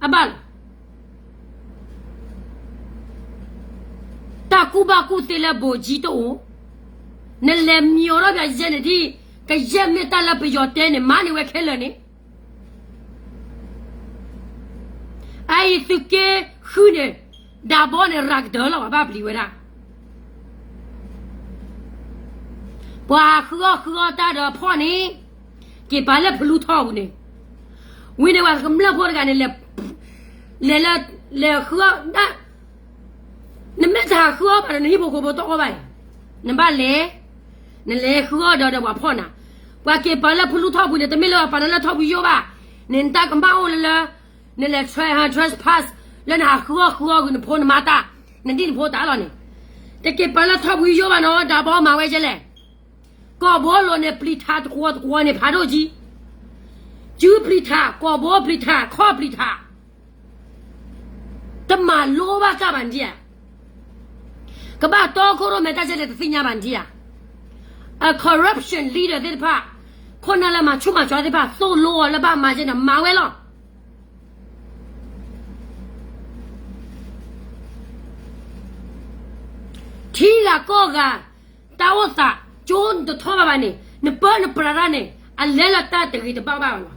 အဘၣ်လီၤ. တၢ်ကူၣ်ဘၣ်ကူၣ်သ့လၢဘိးကၠံတအိၣ်, နလဲၤမံၤအီၤထီၣ်ပယဲန့ၣ်ဒ်, ကယဲၢ်မ့ၢ်တၢ်လၢပယီၤတဲန့ၣ် မၤန့ၢ်ဝဲခဲလၢာ်န့ၣ်, အအံၤသုးက့ဃုန့ၣ်, ဒၣ်ဘီန့ၣ် ရၤကတၢၢ်လီၤ ပှၤဘၣ်ပျံၤဝဲဒၣ် ပှၤဃုအီၣ်ဃုအီတၢ်ဒီးဖီၣ်န့ၣ်, က့ၤပာ်လၢဖလူထီၣ်ပူၤန့ၣ်, ဝံၤန့ၣ်ပှၤကမျၢၢ်ဖိတဂၤန့ၣ်, လဲၤလၢ, လဲၤဃုအီၣ်ဒၣ်, နမ့ၢ်တဟးဃုအီၣ်ဘၣ်ဒီး နဟံၣ်ဖိဃီဖိတအီၣ်ဘၣ်အံၤ, နဘၣ်လဲၤ, နလဲၤဃုအီၣ်ဒီးဒီးပှၤဖီၣ်နၤ, ပှၤက့ၤပာ်လၢဖလူထီၣ်ပူၤန့ၣ် တမ့ၢ်လၢပှၤပာ်နၤလၢထီၣ်ပူၤယိၣ်ဘၣ်, န့ၣ်နတၢ်ကမၣ်အိၣ်လၢလၢ, နလဲၤ trespass လၢနဟးဃုအီၣ်ဃုအီၣ်ဂ့ၤနဖိနမါတၢ်, နဒံၣ်နဖိတၢ်လီၤန့ၣ်, တက့ၤပာ်လၢထီၣ်ပူၤယိၣ်ဘၣ်နီၤ ဒၣ်ဘီမၤဝဲကဲလဲၣ် ကီၢ်ဘိလိၤန့ၣ် ပျံၤထးတကွီတကွီန့ၣ် ဖးဒိၣ်ကံ, စုပျံၤထး ကီၢ်ဘိပျံၤထး ခီၣ်ပျံၤထး, တမၤလိဘၣ်တၢ်ဘၣ်ဒံဧါ, ကဘၣ်တီခိၣ်ရိၣ်မဲတၢ်ကဲလဲၣ်တသ့ၣ်ညါဘၣ်ဒံဧါ, အ corruption leader သ့ၣ်တဖၣ်, ခိၣ်နၢ်လၢမၤဆူၣ်မၤကၠီသ့ၣ်တဖၣ် သိၣ်လိအီၤလၢဘၣ်မၤကဲန့ၣ် မၤဝဲလီၤ. ထံဂၤကီၢ်ဂၤ, တၢ်အိၣ်သး, ကၠိနတထီၣ်ဘၣ်ဘၣ်န့ၣ်, နပၢနပြးတၢ်န့ၣ် အလဲလၢတၢ်တဂ့ၤတဘၣ်ဘၣ်လီၤ.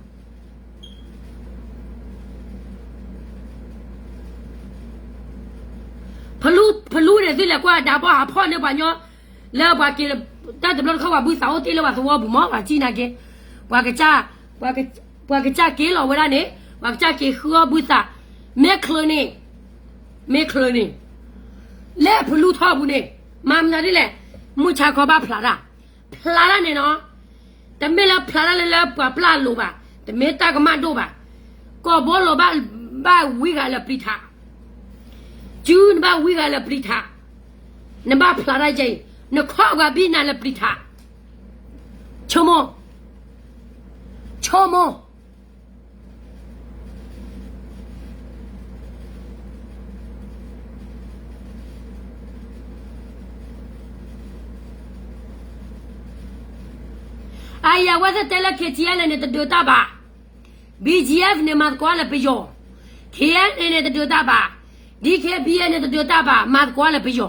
ဖလူန့ၣ်သုလဲၤကွၢ်ဒၣ်ဘီဟးဖီၣ်န့ၢ်ပှၤညီ, လၢပှၤက့ၤ, တၢ်တဘျီတခီၣ်ပှၤဘုသးအိၣ်တ့ၢ်လၢပှၤသဝီပူၤမး ပှၤကံၣ်နာ်က့, ပှၤကစၢ်, ပှၤကစၢ်က့ၤလီၤဝဲဒၣ်န့ၣ်, ပှၤကစၢ်က့ၤဃုအီၣ်ဘုသး, မ့ၢ်ချၢန့ၣ်, မ့ၢ်ချၢန့ၣ်, လၢဖလူထီၣ်ပူၤန့ၣ်, မၤမနုၤဒ်လဲၣ်, မုၢ်ဆါခီဘၣ်ဖျးတၢ်, ဖျးတၢ်န့ၣ်နီၤ, တမ့ၢ်လၢဖျးတၢ်လၢလၢပှၤပျၢ်လိၤဘၣ်, တမ့ၢ်တၢ်ကမၣ်ဒိၣ်ဘၣ်, ကီၢ်ဘိလိၤဘၣ်, ဘၣ်ဝံဂၤလၢပျံၤထး, စုနဘၣ်ဝံဂၤလၢပျံၤထး, နဘၣ်ဖျးတၢ်ယဲအံၤ, နခီၣ်ပှၤဘံၣ်နၤလၢပျံၤထး, ဆိကမိၣ်, ဆိကမိၣ် အအံၤအဝဲသ့ၣ်တဲလၢ K T L A န့ၣ် တဒုးတၢ်ဘၣ်, B G F န့ၣ် မၤသကိးလၢပယီၤ, K N A န့ၣ် တဒုးတၢ်ဘၣ်, D K B A န့ၣ် တဒုးတၢ်ဘၣ်, မၤသကိးလၢပယီၤ,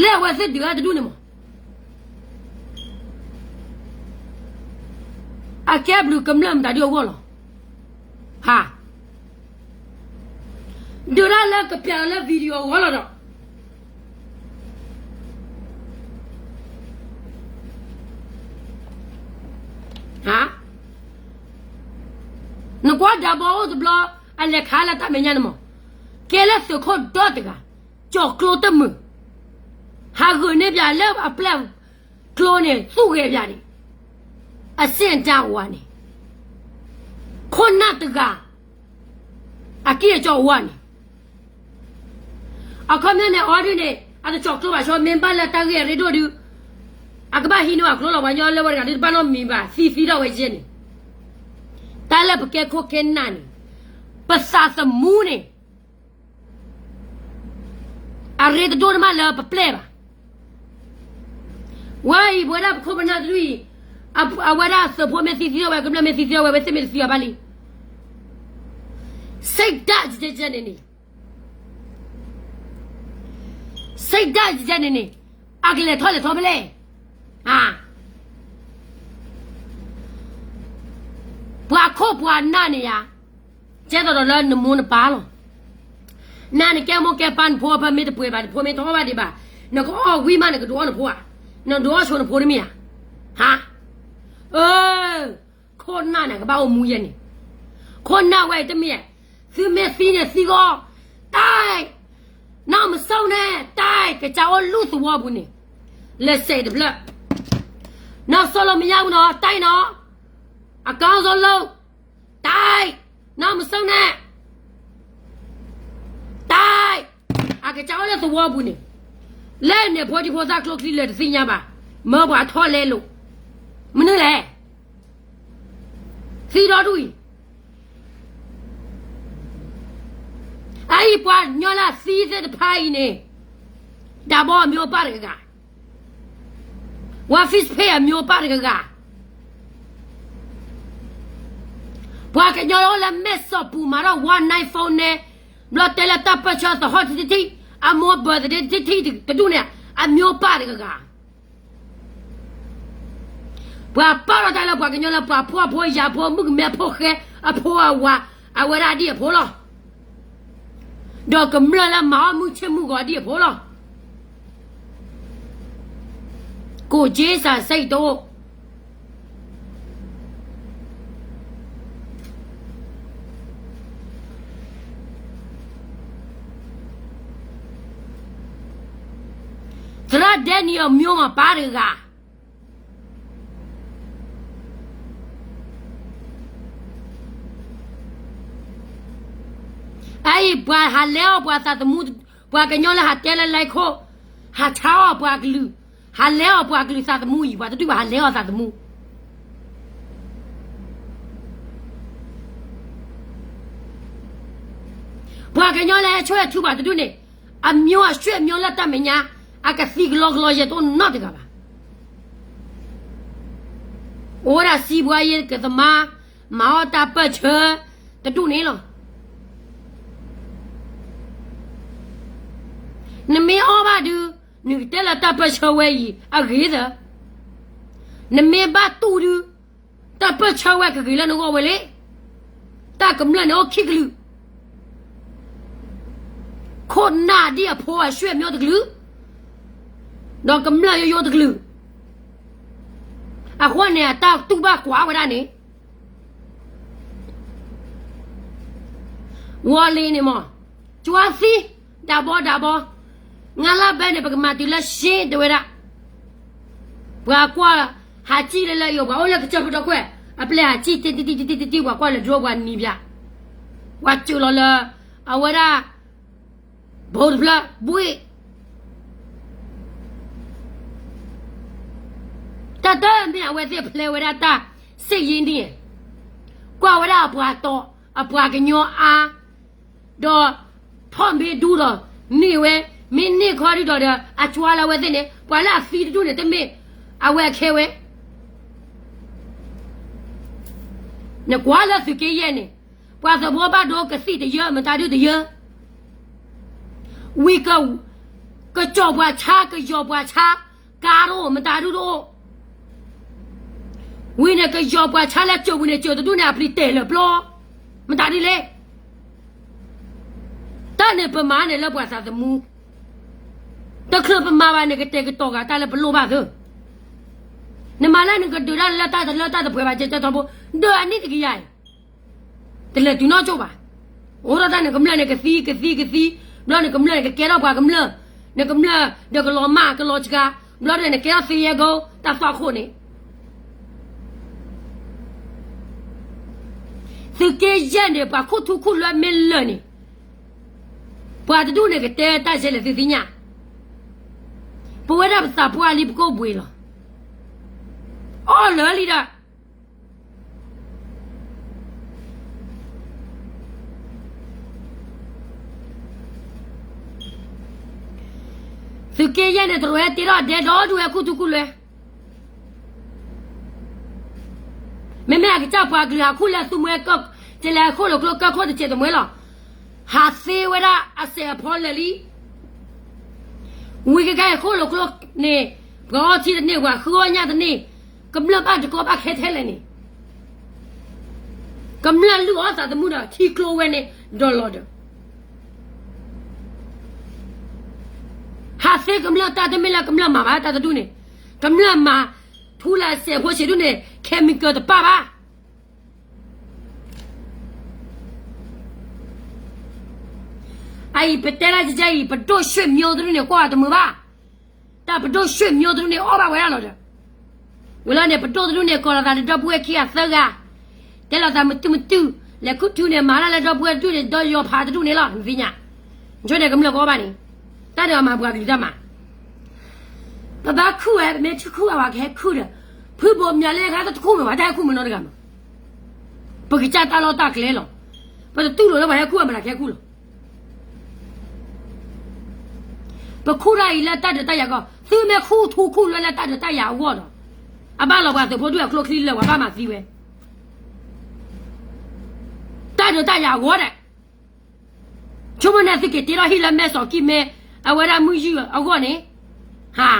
လၢအဝဲသ့ၣ်ဒုးတၢ်တဒူၣ်န့ၣ်မး အကဲဘျုးကမျၢၢ်မတၤဒုအဂီၢ်လီၤ. ဟါ, ဒုးတၢ်လၢကပျးလီၤလၢ video အဂီၢ်လီၤဒီး, ဟါ, နကွၢ်ဒၣ်ဘီအိၣ်တဘျီ, အလဲၤခးလၢတၢ်မဲာ်ညါန့ၣ်မး, ကဲလၢသုးခိၣ်ဒီတဂၤ, ကၠီၤကျိတမုာ်, ဟးဂုာ်န့ၢ်ပၠးလၢအပျဲၢ်ကျိန့ၣ် သူၣ်ဂဲၤပၠးန့ၣ်, အစ့ၣ်တၢ်ဝါန့ၣ်, ခိၣ်နၢ်တဂၤ, အကံၢ်အကီဝါန့ၣ်, အခီပညီန့ၣ် အီၤဒုန့ၣ် အတကၠီၤကျိဘၣ်ဆိ မ့ၢ်ဘၣ်လၢတၢ်ဂ့ၢ်အရ့ဒိၣ်ဒု, အကဘၣ်ဟံးန့ၢ်အကျိလီၤ ပှၤညီလၢဝဲတဂၤဒုတဘၣ်နီတမံၤဘၣ် သံသံထီၣ်ဝဲယဲန့ၣ်, တၢ်လၢပကဲခိၣ်ကဲနၢ်န့ၣ်, ပသးသမူန့ၣ် အရ့တဒိၣ်တမးလၢပပျဲၢ်ဘၣ်. ဝဲအံၤ ပဝဲဒၣ်ပခိၣ်ပနၢ်တဒူၣ်အံၤ, အဝဲဒၣ်သုးဖိမ့ၢ်သံသံထီၣ်ဝဲ ကမျၢၢ်မ့ၢ်သံသံထီၣ်ဝဲ ဝဲသ့ၣ်မ့ၢ်တသံအီၤဘၣ်လံ. စိတ်ဓာတ် ယဲန့ၣ်န့ၣ်, စိတ်ဓာတ် ယဲန့ၣ်န့ၣ်, အကလဲၤထီၣ်လဲၤထီၣ်ဖဲလဲၣ်. ပှၤခိၣ်ပှၤနၢ်န့ၣ်ယါ, ကဲသိးဒီးလၢနမိၢ်နပၢ်လီၤ. နၤနကဲမိၢ်ကဲပၢ် နဖိအဖၢမ့ၢ်တပှဲၤဘၣ် နဖိမ့ၢ်တအီၣ်ဘၣ်ဒံးဘၣ်, နကအီၣ်ဝံၤမး နကဒုးအီၣ်နဖိဧါ, နဒုးအီၣ်ဆိနဖိတမ့ၢ်ဧါ. ဟါ, အၢ, ခိၣ်နၢ်န့ၣ် ကဘၣ်အိၣ်မူယဲန့ၣ်, ခိၣ်နၢ်ဝဲအံၤတမ့ၢ်, သုမ့ၢ်သံန့ၣ်သံဂီၢ်, တၢ်, နီၢ်မစုၣ်န့ၣ် တၢ်ကစၢ်အိၣ်လူၢ်သဝီပူၤန့ၣ်, လဲၤစဲးတဖျၢၣ်, နီၢ်စီၤလီၤမညါပူၤနီၤ တၢ်နီၤ, အကီၢ်စီၤလိၣ်, တၢ်, နီၢ်မစုၣ်န့ၣ်, တၢ်, အကစၢ်အိၣ်လၢသဝီပူၤန့ၣ်, လၢန့ၣ်ဖိဒံဖိသၣ်ကျိချံလၢာ်တသ့ၣ်ညါဘၣ်, မၢပှၤထီၣ်လဲလိာ်, မနုၤလဲၣ် သံဒီဒူၣ်အံၤ, အအံၤပှၤကညီလၢအသံသ့ၣ်တဖၣ်အံၤန့ၣ်, ဒၣ်ဘီအမျိုးပၢ်တဂၤဂၤ, ဝါ Fitz Payne အမျိုးပၢ်တဂၤဂၤ, ပှၤကညီလၢအိၣ်လၢမဲၢ်စီၤပူၤမၤထီၣ် one nine four nine, ဘျီတဲလၢတၢ်ပၢဆှၢသဟီၣ်ထံထံထံ, အမိၢ် birthday တထံၣ်တဒူၣ်န့ၣ် အမျိုးပၢ်တဂၤဂၤ ပှၤပာ်လီၤတၢ်လၢပှၤကညီလၢပှၤဖှီၣ်ဖိယာ်ဖိ မုၣ်ကမဲဖိဃဲအဖိအဝၤ အဝဲဒၣ်ဒ်အဖိလီၤ. ဒီးကမျၢၢ်လၢမၤအီၣ်မုၢ်ဆ့ၣ်မုၢ်ဂီၤဒ်အဖိလီၤ. ကိးက့စးစဲအံၤတအိၣ် သရၣ်ဒဲနံၣ်အမျိုးမးပၢ်တဂၤ အအံၤပှၤဟးလဲအီၣ်ပှၤသးသမူ ပှၤကညီလၢဟးတဲလၢလဲခိၣ် ဟးဆါအီၣ်ပှၤကလုာ် ဟးလဲအီၣ်ပှၤကလုာ်သးသမူအံၤ ပှၤတဒူၣ်ဘၣ်ဟးလဲအီၣ်သးသမူ ပှၤကညီလၢဟဲဆိၣ်ဟဲထုပှၤတဒူၣ်န့ၣ် အမျိုးအဆွေမျိုးလၢတၢ်မဲာ်ညါ အကသံကလီကလီယဲၢ်တအိၣ်နီတဂၤဘၣ်. အိၣ်ဝဲဒၣ်စံးပှၤယဲၢ်ကသမါ မၤအီၣ်တၢ်ပၢၢ်ဆၢ တဒူၣ်န့ၣ်လီၤ. နမ့ၢ်အီၣ်ဘၣ်ဒုး နကတဲလၢတၢ်ပၢၢ်ဆၢဝဲအံၤ အဂ့ၤသၢ နမ့ၢ်ဘၣ်တူၢ်ဒုး တၢ်ပၢၢ်ဆၢဝဲကဂ့ၤလၢနဂီၢ်ဝဲလံ. တၢ်ကမျၢၢ်န့ၣ်အိၣ်ခံကလုာ်, ခိၣ်နၢ်ဒ်အဖိအဆွေမျိုးတကလုာ်, ဒီးကမျၢၢ်ယိယိတကလုာ်, အဃိန့ၣ် အတၢ်တူၢ်ဘၣ်ကွၢ်ဝဲဒၣ်န့ၣ် ဝီၤလံၤန့ၣ်မး, ကၠွါသံ, ဒၣ်ဘီဒၣ်ဘီ, ငါလၢဘဲန့ၣ် ပကမၤတုၤလၢရှ့ တဲဝဲဒၣ်, ပှၤကွၢ်ဟးကံၣ်လၢလၢအံၤ ပှၤအိၣ်လၢကစၢၢ်ဖုဒီခိၣ်, အပျဲၢ်ဟးကံၣ်တံၢ်တံၢ်တံၢ်တံၢ်တံၢ် ပှၤကွၢ်လၢဒြိပှၤနံၤဘျး, ပှၤစၢၤလီၤလၢ အဝဲဒၣ် ဘိတဖျၢၣ်ဘှ့ၣ် တၢ်တမ့ၢ်အဝဲသ့ၣ်ဖျဲဝဲဒၣ်တၢ် စ့ယ့န့ၣ်, ကွၢ်ဝဲဒၣ်အပှၤတီ အပှၤကညီအါ, ဒီးဖီၣ်မ့ၢ်ဒူဒီးန့ၢ်ဝဲ, မ့ၢ်န့ၢ်ခီဒုဒီးဒီး အကၠွါလၢအဝဲသ့ၣ်န့ၣ် ပှၤလၢအသံတဒူၣ်န့ၣ် တမ့ၢ်အဝဲအခဲဝဲ နကွၢ်လၢသုးက့ယဲၢ်န့ၣ်, ပှၤသးဘိဘၣ်ဒိကသံၣ်တယၢ မတၤဒုတယၢ, ဝံၤ ကစီၣ်ပှၤဆါ ကယီၤပှၤဆါ, ကါတအိၣ် မတၤဒုတအိၣ်, ဝံၤန့ၣ် ကယီၤပှၤဆါလၢစၢၤဝံၤန့ၣ် စၢၤတဒူၣ်န့ၣ် အပျံၤတဲာ်လၢာ်ပျီ, မတၤဒုလဲၣ်. တၢ်န့ၣ်ပမၤန့ၣ်လၢပှၤသးသမူ, တချုးပမၤဘၣ်န့ၣ် ကတဲာ်ကတီၤဂၤတၢ်လၢပလိၣ်ဘၣ်သၢ, နမၤလၢနကဒုးတၢ်လၢတၢ်တလၢတၢ်တပှဲၤဘၣ် ကဲကဲထီဘိ, ဒုးအနံၣ်တကယၤအံၤ တလဲၤတုၤနီၢ်ကၠိဘၣ်. အိၣ်ဒီးတၢ်န့ၣ် ကမျၢၢ်န့ၣ် ကသံကသံကသံ, ဘျီန့ၣ် ကမျၢၢ်န့ၣ် ကကဲထီၣ်ပှၤကမျၢၢ်, နကမျၢၢ်ဒီးကလီၤမၢ်ကလီၤစှၤ, ဘျီန့ၣ် နကဲထီၣ်သ့ယဲၢ်ကိ တၢ်သွၣ်ခိၣ်န့ၣ်, သုးက့ယဲၢ်န့ၣ် ပှၤခူၣ်ထူခူၣ်လွဲမ့ၢ်လၢာ်န့ၣ်, ပှၤတဒူၣ်န့ၣ် ကတဲတၢ်ယဲလဲၣ်သုသ့ၣ်ညါ, ပဝဲဒၣ်ပသးပှၢ်လံပကိၣ်ဘှံးလီၤ. အီၣ်လၢာ်လံဒီး သုးက့ယဲၢ်န့ၣ် တရူးဟဲတ့ထီၣ်ဒဲဒီဒူၣ်ဝဲခူၣ်ထူခူၣ်လွဲ, မ့မ့ၢ်အကစၢ်ပှၤကလုာ်ဟးခူၣ်လၢသူမှဲကီၢ်, တလဲၤဃိၣ်လိာ်ကျိကၢၢ်ခိၣ်တစဲးတမှဲလီၤ. ဟးသ့ဝဲဒၣ်အစဲးအဖီလၢာ်လံ. ဝံၤကကဲဃိၣ်လိာ်ကျိန့ၣ်, ပှၤအီထံတန့ၢ် ပှၤဃုအီၣ်ညၣ်တန့ၢ်, ကမျၢၢ်ဘၣ်တကီဘၣ်ခဲထဲလဲၣ်န့ၣ်, ကမျၢၢ်လုၢ်အီၣ်သးသမူဒီးထံကျိဝဲန့ၣ်ဒီးလီၤဒီး ဟးသ့ကမျၢၢ်တၢ်တမ့ၢ်လၢကမျၢၢ်မၤဘၣ်တၢ်တဒူၣ်န့ၣ်, ကမျၢၢ်မၤထူလၢအစဲးဖိဆံးဒူၣ်န့ၣ် chemical တပၣ်ဘၣ်. အအံၤပတဲလၢကစၢ်အံၤ ပဒိၣ်ရွှေ့မျိုးတဒူၣ်န့ၣ် ကွၢ်တမုာ်ဘၣ်. တၢ်ပဒိၣ်ရွှေ့မျိုးတဒူၣ်န့ၣ် အီၣ်ဘၣ်ဝဲဒၣ်လီၤဒီး, ဝဲလီၤန့ၣ် ပဒိၣ်တဒူၣ်န့ၣ် ကိးလီၤသးဒီပုၢ်ဝဲၢ်ခံဂၤသၢဂၤ, တဲလီၤသးမတုၤမတုၤ, လဲၤခူၣ်ထူန့ၣ် မၤတၢ်လၢဒီပုၢ်ဝဲၢ်တဒူၣ်န့ၣ် ဒီးယီၤဖးတဒူၣ်န့ၣ်လီၤ နသ့ၣ်ညါ. ဆိန့ၣ်ကမျၢၢ်ကအီၣ်ဘၣ်န့ၣ်, တၢ်ဒုးအမၤပှၤကလုာ်တၢ်မၤ ပဘၣ်ခူၣ်ဝဲ ပမ့ၢ်ထံခူၣ်ဝဲ ပှၤကဟဲခူၣ်ဒီး, ဖုဘိးမၠးလၢခါတခူၣ်မ့ၢ် ပှၤတဟဲခူၣ်မ့ၢ်နီတဂၤမး, ပကစၢ်တၢ်လီၢ်တၢ်ကျဲလီၤ. ပတတူၢ်လိာ်လၢပှၤဟဲခူၣ် ပှၤမၤတၢ်ကဟဲခူၣ်လီၤ. ပခူၣ်တၢ်အံၤလၢတၢ်ဒုးတၢ်ယၤကီၢ်, သုမ့ၢ်ခူၣ်ထူခူၣ်လွဲလၢတၢ်ဒုးတၢ်ယၤအဂီၢ်ဒီး, အဘၣ်လီၤပှၤသုးဖိဒုၣ်အကျိချံလၢာ် ပှၤဘၣ်မၤသံဝဲ တၢ်ဒုးတၢ်ယၤအဂီၢ်ဒီး, ဆိကမိၣ်န့ၣ်သုက့ၤတ့ထီၣ်ဟံၣ်လၢမဲာ်စီၤကံၢ်မဲာ်, အဝဲဒၣ်မုၢ်ယုၢ်အဂီၢ်န့ၣ်, ဟါ,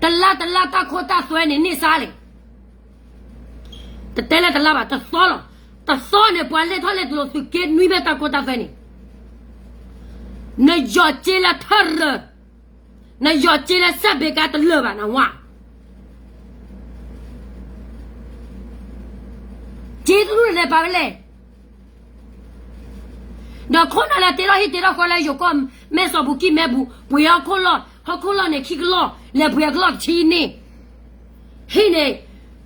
တလါတလါတၢ်ခိတၢ်သွဲန့ၣ်န့ၢ်စါလဲၣ်. တတဲလၢတလါဘၣ် တသီလီၤ. တသီန့ၣ် ပှၤလဲၤထီၣ်လဲၤထီၣ်သုးက့နွံဘ့ၣ်တၢ်ခိတၢ်သွဲန့ၣ်, နယီၤစ့လၢထၢၣ်ရၢၢ်, နယီၤစ့လၢစၢ်ဘ့ကါတလၢာ်ဘၣ်နဝါ စ့တဒူၣ်န့ၣ်လဲၤပာ်ဝဲလဲၣ်. ဒီးခိၣ်နၢ်လၢတ့ထီၣ်ဟံၣ်တ့ထီၣ်ဃီလၢယိၤကီၢ် မဲၢ်စီၤဘူၤကံၢ်မဲဘူၤ ပှ့ၤဟီၣ်ခိၣ်လီၢ်, ဟီၣ်ခိၣ်လီၢ်န့ၣ်ခံကလီၢ် လဲၤပှ့ၤအကလီၢ်တဆံန့ၣ်, ဟံၣ်န့ၣ် တ့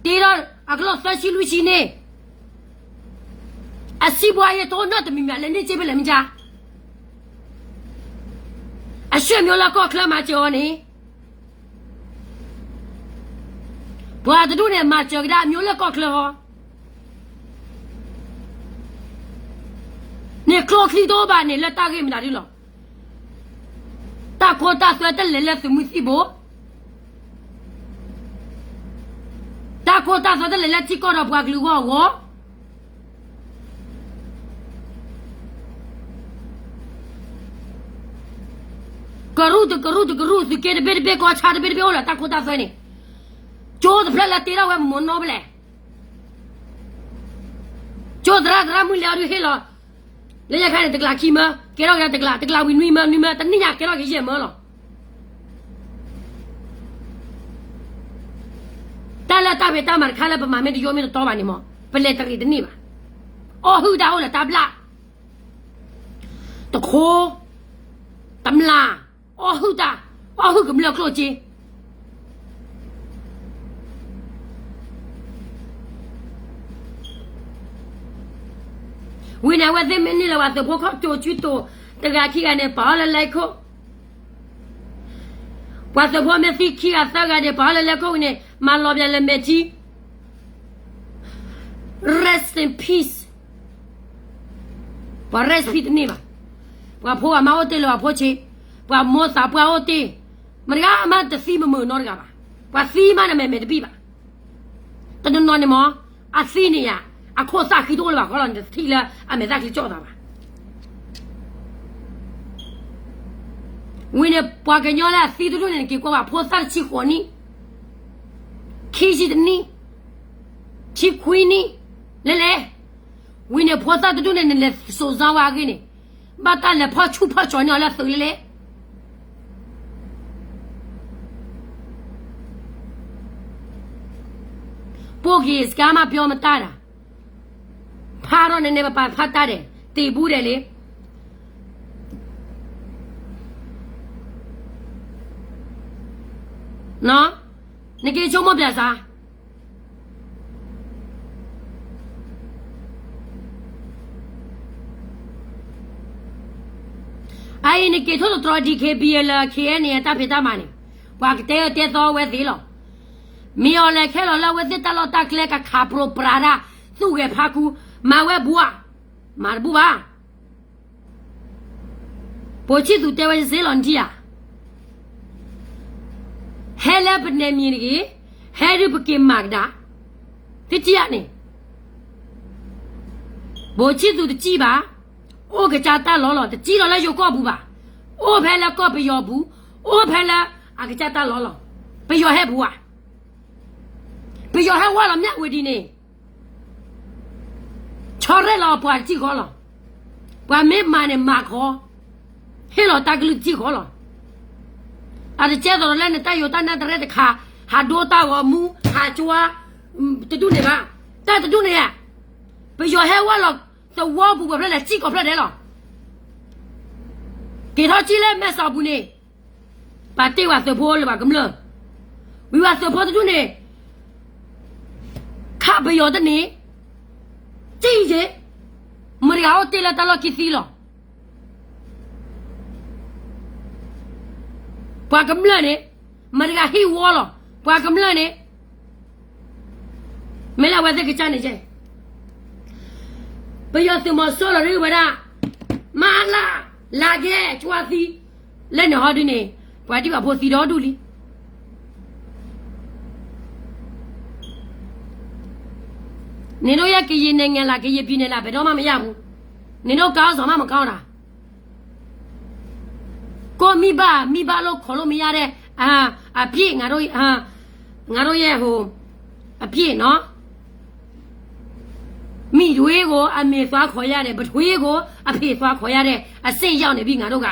ထီၣ်အကလီၢ်သၢဆံလွံၢ်ဆံန့ၣ်, အစံးဘှါယဲၢ်တအိၣ်နီတမံၤမံၤ လဲၤန့ၢ်စ့ဖဲလဲၣ်မ့ၢ်ကါ. အဆၢၣ်မိၤလၢကီၢ်ချၢမၤစၢၤအီၤန့ၣ် ပှၤတဒူၣ်န့ၣ် မၤစၢၤကဒါအမျိုးလၢကီၢ်ချၢဟီ, န့ၣ်ကျိချံတအိၣ်ဘၣ်န့ၣ် လၢတၢ်ဂ့ၢ်မတၤဒ်လီၤ. တၢ်ခိတၢ်သွဲတလဲၤလၢသုးမုၢ်သံၣ်ဘိ, တၢ်ခိတၢ်သွဲတလဲၤလၢထံကီၢ်ဒီးပှၤကလုာ်ဂီၢ်အဂီၢ် ကရူၢ်တကရူၢ်တကရူၢ် သုးက့တဘ့ၣ်တဘ့ၣ် ကီၢ်ဆါတဘ့ၣ်တဘ့ၣ်အိၣ်လၢတၢ်ခိတၢ်သွဲန့ၣ်, ကၠိတဖျၢၣ်လၢတ့ထီၣ်ဝဲမ့ၢ်နီတဖျၢၣ်လဲၣ်. ကၠိသရၣ်သရၣ်မုၣ်လဲၤအီၤဒုးဟ့ၣ်လီၤ, လၢညါခါန့ၣ် တကလးခံမၢ, ကဲထီၣ်က့ၤတကလး, တကလးဝံၤနွံမၢ, နွံမၢ, တနံၣ်ညါကဲထီၣ်က့ၤယဲၢ်မၢလီၤ. တၢ်လၢတၢ်ဖံးတၢ်မၤတခါလၢပမၤမ့ၢ်တယိမ့ၢ်တတီဘၣ်န့ၣ်မၢ် ပလဲၤတရံးတန့ၢ်ဘၣ်. အီၣ်ဟုၣ်တၢ်အိၣ်လၢတၢ်ဘျၣ်, တခိ, တမျၢ်, အီၣ်ဟုၣ်တၢ်, အီၣ်ဟုၣ်ကမျၢၢ်ကျိၣ်စ့ ဝံၤန့ၣ် အဝဲသ့ၣ်မ့ၢ်န့ၢ်လၢပှၤသုးဖိခီၣ်ကၠိကၠူတိၤ တဂၤခံဂၤန့ၣ် ပာ်အီၤလၢလဲခိၣ်, ပှၤသုးဖိမ့ၢ်သံခံဂၤသၢဂၤန့ၣ် ပာ်အီၤလၢလဲခိၣ်ဝံၤန့ၣ် မၤလီၤပျးလၢမဲာ်ထံ rest in peace. ပှၤ rest peace တန့ၢ်ဘၣ်. ပှၤဖိအမါအိၣ်တ့ၢ်လၢပှၤဖိဆံး, ပှၤမိၢ်သးပှၢ်အိၣ်တ့ၢ်, မတဂၤမးတသံမမုာ်နီတဂၤဘၣ်. ပှၤသံမးန့ၣ်မဲာ်မဲာ်တဘံၣ်ဘၣ်. တနီၤနီၤန့ၣ်မၢ်, အသံန့ၣ်ယါ, အခိၣ်သၣ်ဃံတအိၣ်လၢၤဘၣ်ဃီလီၤန့ၣ် တထံၣ်လၢအမဲာ်သၣ်ချံကၠီၣ်သးဘၣ်. ဝံၤန့ၣ် ပှၤကညီလၢအသံတဒူၣ်န့ၣ် နက့ၤကွၢ်ဘၣ် ဖိသၣ်တဆံဃိးနံၣ်, ခံဆံတနံၣ်, ဆံခွံနံၣ်, လဲၤလဲၤ, ဝံၤန့ၣ် ဖိသၣ်တဒူၣ်န့ၣ် နလဲၤစိာ်စါဝါအဂ့ၢ်န့ၣ်, ဘၣ်တၢ်လဲၤဖီၣ်ဆူၣ်ဖီၣ်ကၠီၤန့ၢ်အီၤလၢသုးလဲၤလဲၤ ပိၢ်က့ၤစကါမးပျီမတၢ်ဒၣ်, ဖးထီၣ်န့ၣ်န့ၣ် ပပာ်ဖးတၢ်ဒဲး, တ့ၢ်ဘူးဒဲးလံ. နက့ၤဆိကမိၣ်ပျဲစါ အအံၤနက့ၤထိၣ်သတြီၤ DKBA လၢ KNA တၢ်ဖံးတၢ်မၤန့ၣ်, ပှၤကတဲအၢတဲသီဝဲသ့လီၤ. မ့ၢ်အီၤလဲၤခဲလီၤလၢအဝဲသ့ၣ်တၢ်လီၢ်တၢ်ကျဲ ကခးပြိပြးတၢ်, သူၣ်ဂဲၤဖးခူ, မၤဝဲဘူးဧါ, မၤတဘူးဘၣ်. ပိာ်ဆံၣ်သူတဲဝဲစ့လီၤနထံၣ်ဧါ. ဟဲလၢပနဲၣ်မံၤတဂ့ၤ, ဟဲဒုးပက့ၤမၤကဒါ, သုထံၣ်ဧါန့ၣ်. ပိာ်ဆံၣ်သူတစံၣ်ဘၣ်, အိၣ်ကစၢ်တၢ်လီၢ်လီၤ, တစံၣ်လီၤလၢယိၤကီၢ်ပူၤဘၣ်, အိၣ်ဖဲလၢကီၢ်ပယီၤပူၤ, အိၣ်ဖဲလၢအကစၢ်တၢ်လီၢ်လီၤ. ပယီၤဟဲဘူးဧါ, ပယီၤဟဲဝဲလီၤမၠၣ်ဝဲဒ်န့ၣ် ဆီရဲၣ်လီၤပှၤတစံၣ်ဃီလီၤ. ပှၤမ့ၢ်မၤန့ၣ်မၤခီ, ဟ့ၣ်လီၤတၢ်ကလုၢ်တစံၣ်ဃီလီၤ. အတကဲသိးလၢနတၢ်ယိးတၢ်နၢ်တရဲၣ်တခါ, ဟးဒိတၢ်ဂီၤမူ, ဟးကွၢ်, တဒူၣ်န့ၣ်ဘၣ်, တၢ်တဒူၣ်န့ၣ်ဧါ. ပယီၤဟဲဝဲလီၤသဝီပူၤ ပှၤဖျဲၣ်လဲၣ် စံၣ်ကိးဖျၢၣ်ဒဲးလီၤ. က့ၤထီၣ်စံၣ်လၢမဲၢ်စီၤပူၤန့ၣ် ပာ်တ့ၢ်ဝဲသုးဖိလၢပှၤကမျၢၢ်, ဝံၤဝဲသုးဖိတဒူၣ်န့ၣ် ခးပယီၤတန့ၢ်, စံၣ်က့ၤ, မတဂၤအိၣ်တ့ၢ်လၢတၢ်လီၢ်ခံသံလီၤ. ပှၤကမျၢၢ်န့ၣ် မတဂၤဟံၣ်ဝီလီၤ. ပှၤကမျၢၢ်န့ၣ် မ့ၢ်လၢအဝဲသ့ၣ်ကစၢ်န့ၣ်ကဲ, ပယီၤသုးမီၤစိရိၤဒ်ဝဲဒၣ် မၤလၢ်, လၢကဲကွၢ်သံ, လၢန့ၣ်ဟီဒုန့ၣ် ပှၤတံၢ်ပှၤဖိသံဒီဒူၣ်လံ. နင်တို့ရဲ့ ကရင်နိုင်ငံလား ကရင်ပြည်နယ်လား ဘယ်တော့မှမရဘူး. နင်တို့ခေါင်းဆောင်မှ မကောင်းတာ. ကိုယ့်မိဘ မိဘလို့ခေါ်လို့မရတဲ့ အာ အပြစ် ငါတို့ အာ ငါတို့ရဲ့ ဟို အပြစ်နော်. မိထွေးကို အမေသွားခေါ်ရတယ်၊ ပထွေးကို အဖေသွားခေါ်ရတဲ့ အဆင့်ရောက်နေပြီ ငါတို့က.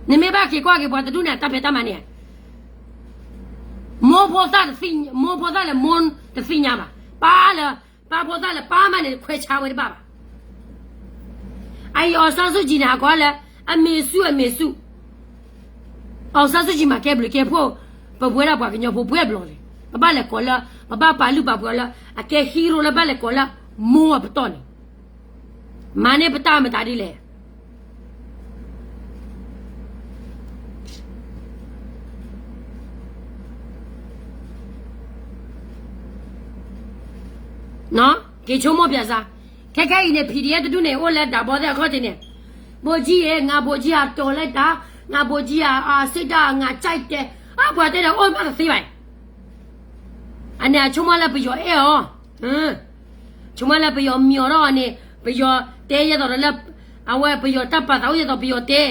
နမ့ၢ်ဘၣ်က့ၤကွၢ်က့ၤပှၤတဒူၣ်န့ၣ် တၢ်ဖံးတၢ်မၤန့ၣ် မိၢ်ဖိသၣ်တသ့ၣ်ညါ, မိၢ်ဖိသၣ်လၢမိၢ်တသ့ၣ်ညါဘၣ်, ပၢ်လၢ ပၢ်ဖိသၣ်လၢပၢ်မးန့ၣ် ခွဲခြားဝဲတဘၣ်ဘၣ်. အအံၤ အောင်ဆန်းစုကြည်န့ၣ် အကိးလၢ အမေစု အမေစု. အောင်ဆန်းစုကြည်မး ကဲဘျုးကဲဖှိၣ် ပဝဲဒၣ်ပှၤကညီဖိ ပှဲၤဘျီလဲၣ်. ပဘၣ်လဲၤကိးလၢ ပဘၣ်ပာ်လုၢ်ပာ်ပှ့ၤအီၤလၢ အကဲ hero လၢဘၣ်လဲၤကိးလၢ မိၢ်အပတီၢ်န့ၣ် မၤန့ၢ်ပတၢ်မတၤဒ်လဲၣ်. က့ၤဆိကမိၣ်ပၠးစၢ်, ခဲခဲအံၤန့ၣ် PDF တဒူၣ်န့ၣ် အိၣ်လၢဒးဘီသ့ၣ်အခီၣ်ထံးန့ၣ်, ဗိုလ်ကြီးရေ, ငါဗိုလ်ကြီးဟာ တော်လိုက်တာ, ငါဗိုလ်ကြီးဟာ စစ်တပ်က ငါကြိုက်တယ်, အပှၤတဲဒီးအိၣ်မးတသ့ဘၣ်. အန့ၣ်အဆိကမိၣ်လၢပယီၤအဲၣ်အီၤ, ဆိကမိၣ်လၢပယီၤမံၤအီၤထီၣ်အီၤန့ၣ် ပယီၤတဲယဲသိးဒီးလၢ အဝဲပယီၤတၢ်ပာ်သးအိၣ်ယဲသိးပယီၤတဲ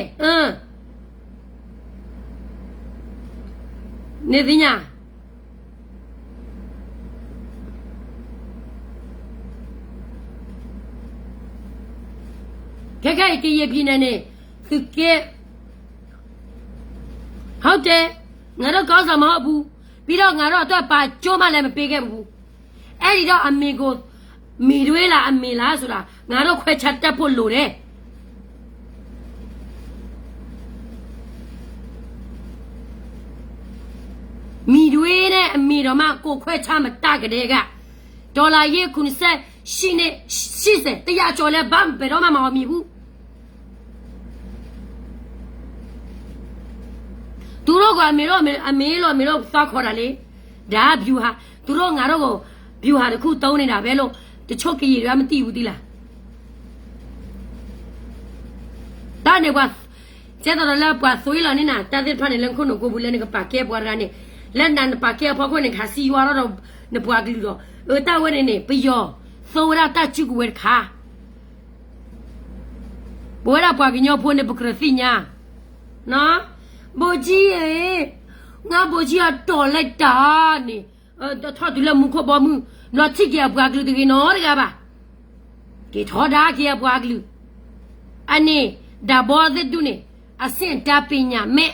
နသ့ၣ်ညါ ခဲခဲအံၤ ကရင်ပြည်နယ်န့ၣ် သုကဲ ဟုတ်တယ်, ငါတို့ခေါင်းဆောင်မဟုတ်ဘူး, ပြီးတော့ ငါတို့အတွက် ဘာမှလည်း မပေးခဲ့ဘူး. အဲ့ဒီတော့ အမေကို မိထွေးလား အမေလားဆိုတာ ငါတို့ ခွဲခြားတတ်ဖို့ လိုတယ်. မိထွေးနဲ့ အမေတော်မှ ကိုယ်ခွဲခြားမတတ်ကတည်းက ဒေါ်လာရင်း ခုနှစ်ဆယ့်ရှစ်နှစ် ရှစ်ဆယ် တစ်ရာကျော်လည်း ဘာမှ ဘယ်တော့မှ မအောင်မြင်ဘူး. သူတို့က အမေတို့ အမေ အမေလို့ အမေတို့ သွားခေါ်တာလေ. ဒါ ဗျူဟာ, သူတို့ ငါတို့ကို ဗျူဟာတစ်ခု သုံးနေတာပဲလို့ တချို့ ကရင်တွေက မသိဘူး သိလား. တၢ်န့ၣ် ပှၤ ကဲသိးဒီးလၢ ပှၤသွေးလီၤန့ၢ်နၤ တၢ်သ့ၣ်တဖၣ်န့ၣ် လၢနခိၣ်နူာ်ကိာ်ပူၤ လၢနကပာ်ကဲပှၤတဂၤန့ၣ်, လၢနၤနပာ်ကဲအဖီခိၣ်န့ၣ် ခးစံယွၤထီၣ်ဒီး နပှၤကလုာ်ဒီး အတၢ်ဝဲန့ၣ်န့ၣ် ပယီၤသိဝဲဒၣ်တၢ်စုကဝဲၤတခါ ပဝဲဒၣ်ပှၤကညီဖိန့ၣ် ပကြၢးသ့ၣ်ညါ, ဗိုလ်ကြီးရေ, ငါဗိုလ်ကြီးက တော်လိုက်တာန့ၣ်, ထီၣ်တုၤလၢမူခိၣ်ဘီမုၢ်, ဘျီထံၣ်က့ၤအပှၤကလုာ်တဂ့ၤနီတဂၤဘၣ်. က့ၤထီဒါက့ၤအပှၤကလုာ်, အန့ၣ် ဒးဘီသ့ၣ်တဒူၣ်န့ၣ် အဆင့်အတန်း ပညာမဲ့,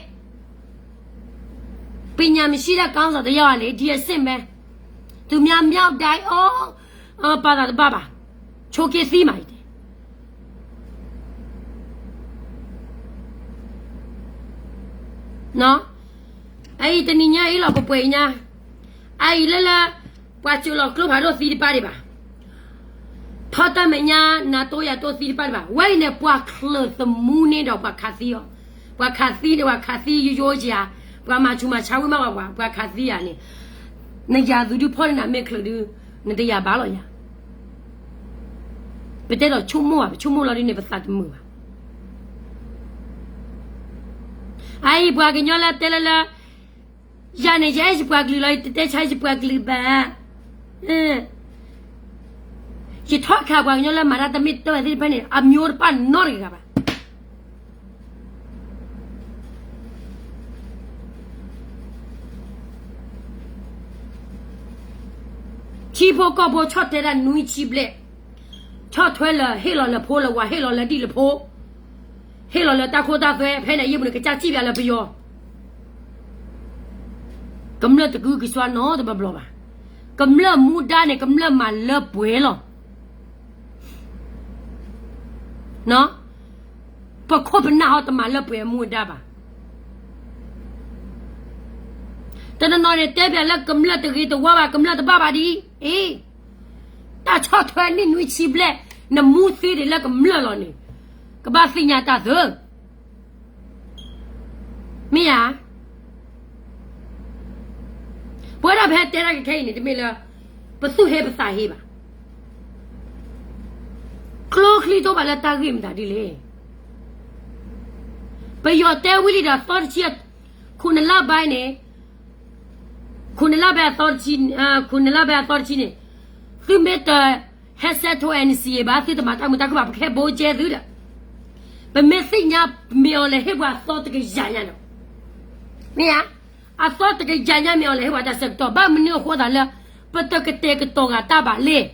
ပညာမရှိတဲ့ ခေါင်းဆောင်တစ်ယောက်လေ, ဒီအဆင့်ပဲ. သူများ မြောက်တိုင်း အိုး ဘာသာတပါပါ, ချိုးက့သီးမှာ အံၤတနံၤညါအံၤလီၤ ပပှဲၤအံၤညါ, အအံၤလၢလၢ ပှၤစၢၤလီၤကျိဖးဒိၣ်သံတပၢ်ဒံးဘၣ်, ထီၣ်တၢ်မဲာ်ညါ နၤတိၢ်ယၤတိၢ်သံတပၢ်ဒံးဘၣ်. ဝဲအံၤန့ၣ် ပှၤချၢးသမူန့ၢ်ဒီးပှၤခးသံအီၤ, ပှၤခးသံန့ၣ် ပှၤခါသံယိယိကယၤ, ပှၤမၤဆူးမၤဆါဝံၤမး ပှၤခးသံယၤန့ၣ်, နယၤသူဒုးဖီၣ်န့ၢ်နၤမ့ၢ်ချၢးဒုး, နတယၤဘၣ်လီၤယၤ. ပတဲဒီးဆိကမိၣ်ဘၣ်, ပဆိကမိၣ်လီၤဒ်န့ၣ် ပသးတမုာ်ဘၣ်. အအံၤပှၤကညီလၢတဲလၢလၢ ယၤန့ၣ် ယအဲၣ်ယပှၤကလုာ်လီၤ, ယတတဲဆါယပှၤကလုာ်ဘၣ်. ယထီၣ်ခးပှၤကညီလၢမၤတၢ်တမ့ၢ်တၢ်ဘၣ်သ့ၣ်တဖၣ်န့ၣ် အမျိုးတဖၣ်နီတဂၤဘၣ်. ထံဖိကီၢ်ဖိဆီၣ်တဲဒၣ်နွံဆံဘျဲၣ်, ဆီၣ်ထွဲလၢဟ့ၣ်လီၤလၢဖိလၢဝၤ, ဟ့ၣ်လီၤလၢဒံၣ်လၢဖိ, ဟ့ၣ်လီၤလၢတၢ်ခိတၢ်သွဲ, ဖဲန့ၣ်အယံာ်ပူၤန့ၣ် ကစၢ်စံၣ်ပၠးလၢပယီၤ, ကမျၢၢ်တကုကစွါနီတဘျီဘၣ်. ကမျၢၢ်မူဒါန့ၣ် ကမျၢၢ်မၤလၢပှဲၤလီၤ. ပခိၣ်ပနၢ်ဟီတမၤလၢပှဲၤအမူအဒါဘၣ်. တနီၤနီၤန့ၣ် တဲပၠးလၢကမျၢၢ်တဂ့ၤတဝါဘၣ်, ကမျၢၢ်တဘၣ်ဘၣ်ဒ်အံၤ, တၢ်ဆီၣ်ထွဲနံၣ်နွံဆံဘျဲၣ်, နမူသ့ဒံးလၢကမျၢၢ်လီၤန့ၣ်, ကဘၣ်သ့ၣ်ညါတၢ်သၢ မ့ၢ်ဧါ. ပဝဲဒၣ်ပဟဲတဲတၢ်ကခဲအံၤန့ၣ် တမ့ၢ်လၢ ပသူၣ်ဟ့ပသးဟ့ဘၣ်. ကျိချံတအိၣ်ဘၣ်လၢတၢ်ဂ့ၢ်မတၤဒ်လဲၣ်. ပယီၤတဲဝံၤလံဒီးသီတဆံ ခုနစ်လပိုင်းန့ၣ်, ခိၣ်နလါဘဲအသီတဆံ, ခိၣ်နလါဘဲအသီတဆံန့ၣ်, သုမ့ၢ်တဟဲဆဲးထိ N C A ဘၣ် သုတမၤတၢ်မုာ်တၢ်ခုၣ်ဘၣ် ပကဟဲဘိကဲသုဒီး, ပမ့ၢ်သ့ၣ်ညါမ့ၢ်အီၤလဲၣ် ဟ့ၣ်ပှၤအသီတကယၤညါဒီး, မ့ၢ်ဧါ, အသီတကယၤညါမ့ၢ်အီၤလဲၣ် ဟ့ၣ်ပှၤတၢ်ဆၢကတီၢ် ဘၣ်မနုၤအဃိသတးလၢ ပတကတဲာ်ကတီၤဂၤတၢ်ဘၣ်လဲၣ်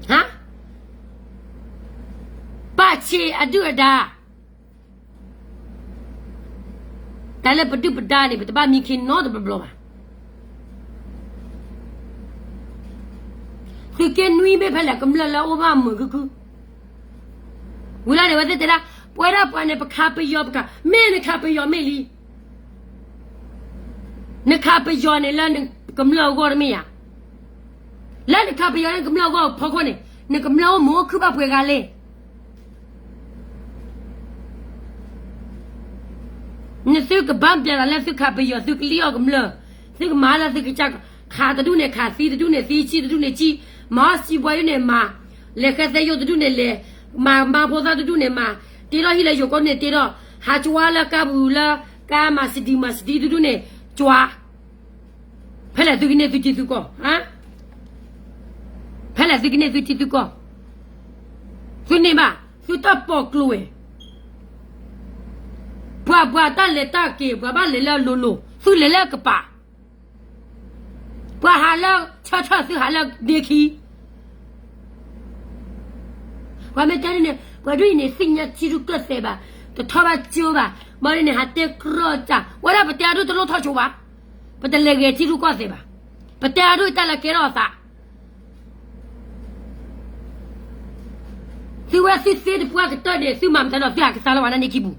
ဟါ, ပာ်ဆံးအဒုၣ်အဒါ, တၢ်လၢပဒုၣ်ပဒါန့ၣ် ပတဘၣ်မံခ့နီတဘျီဘျီဘၣ်. သုးက့နွံမ့ၢ်ဖဲလဲၣ် ကမျၢၢ်လၢအအိၣ်ဘၣ်မုာ်ခုၣ်ခုၣ်, ဝံၤလီၤန့ၣ် အဝဲသ့ၣ်တဲဒၣ် ပဝဲဒၣ်ပှၤန့ၣ် ပခးပယီၤပကး, မ့ၢ်နခးပယီၤမ့ၢ်လံ နခးပယီၤန့ၣ်လၢနကမျၢၢ်အဂီၢ်တမ့ၢ်ဧါ, လၢနခးပယီၤလၢနကမျၢၢ်အဂီၢ်ဖီခိၣ်န့ၣ် နကမျၢၢ်အိၣ်မုာ်အိၣ်ခုၣ်ဘၣ်ပှဲၤဂၤလဲၣ်. နသုကဘၣ်ပျဲသးလၢသုခးပယီၤ သုကလံၣ်အီၣ်ကမျၢၢ်, သုကမၤလၢသုကစၢ်, ခးတဒူၣ်န့ၣ်ခး သံတဒူၣ်န့ၣ်သံ စံၣ်တဒူၣ်န့ၣ်စံၣ်, မၤအီၣ်စံးဘှီယိၣ်န့ၣ်မၤ, လဲၤဃဲသဲယိၣ်တဒူၣ်န့ၣ်လဲၤ, မၤမါဖိသၣ်တဒူၣ်န့ၣ်မၤ, တ့ထီၣ်ဟံၣ်လၢယိၤကီၢ်န့ၣ်တ့ထီၣ်, ဟးကွၢ်လၢကါပူၤလၢကါမၤစဒံမၤစဒံတဒူၣ်န့ၣ်ကွၢ် ဖဲလဲၣ်သုကန့ၢ်သုထံသုကီၢ်, ဖဲလဲၣ်သုကန့ၢ်သုထံသုကီၢ်, သုန့ၢ်ဘၣ် သုတၢ်ပိာ်ကျိၤဝဲ, ပှၤပှၤတၢ်လဲၤတၢ်က့ၤ ပှၤဘၣ်လဲၤလၢအလိၤလိၤ သုလဲၤလၢကပၤ, ပှၤဟးလၢဆၢထၢၣ် သုဟးလၢဒ့ခံ ပှၤမ့ၢ်တဲဒ်န့ၣ် ပှၤဒ်အံၤန့ၣ် သ့ၣ်ညါထံရူၢ်ကီၢ်သဲးဘၣ်, တထီၣ်ဘၣ်ကၠိဘၣ်, ဘၣ်ဒ်န့ၣ် ဟးတဲကြီတၢ်, ဝဲဒၣ်ပတဲအဒိၣ်တလိၣ်ထီၣ်ဆိဘၣ်, ပတလဲၤဂဲၤထံရူၢ်ကီၢ်သဲးဘၣ်, ပတဲအဒိၣ်တၢ်လၢကဲထီၣ်အသး သုဝဲသုသ့တပှၢ်ကတၢၢ်န့ၣ် သုမၤမတၤဒီးသုဟးကသါလၢပှၤနါဒ့ခံပူၤ,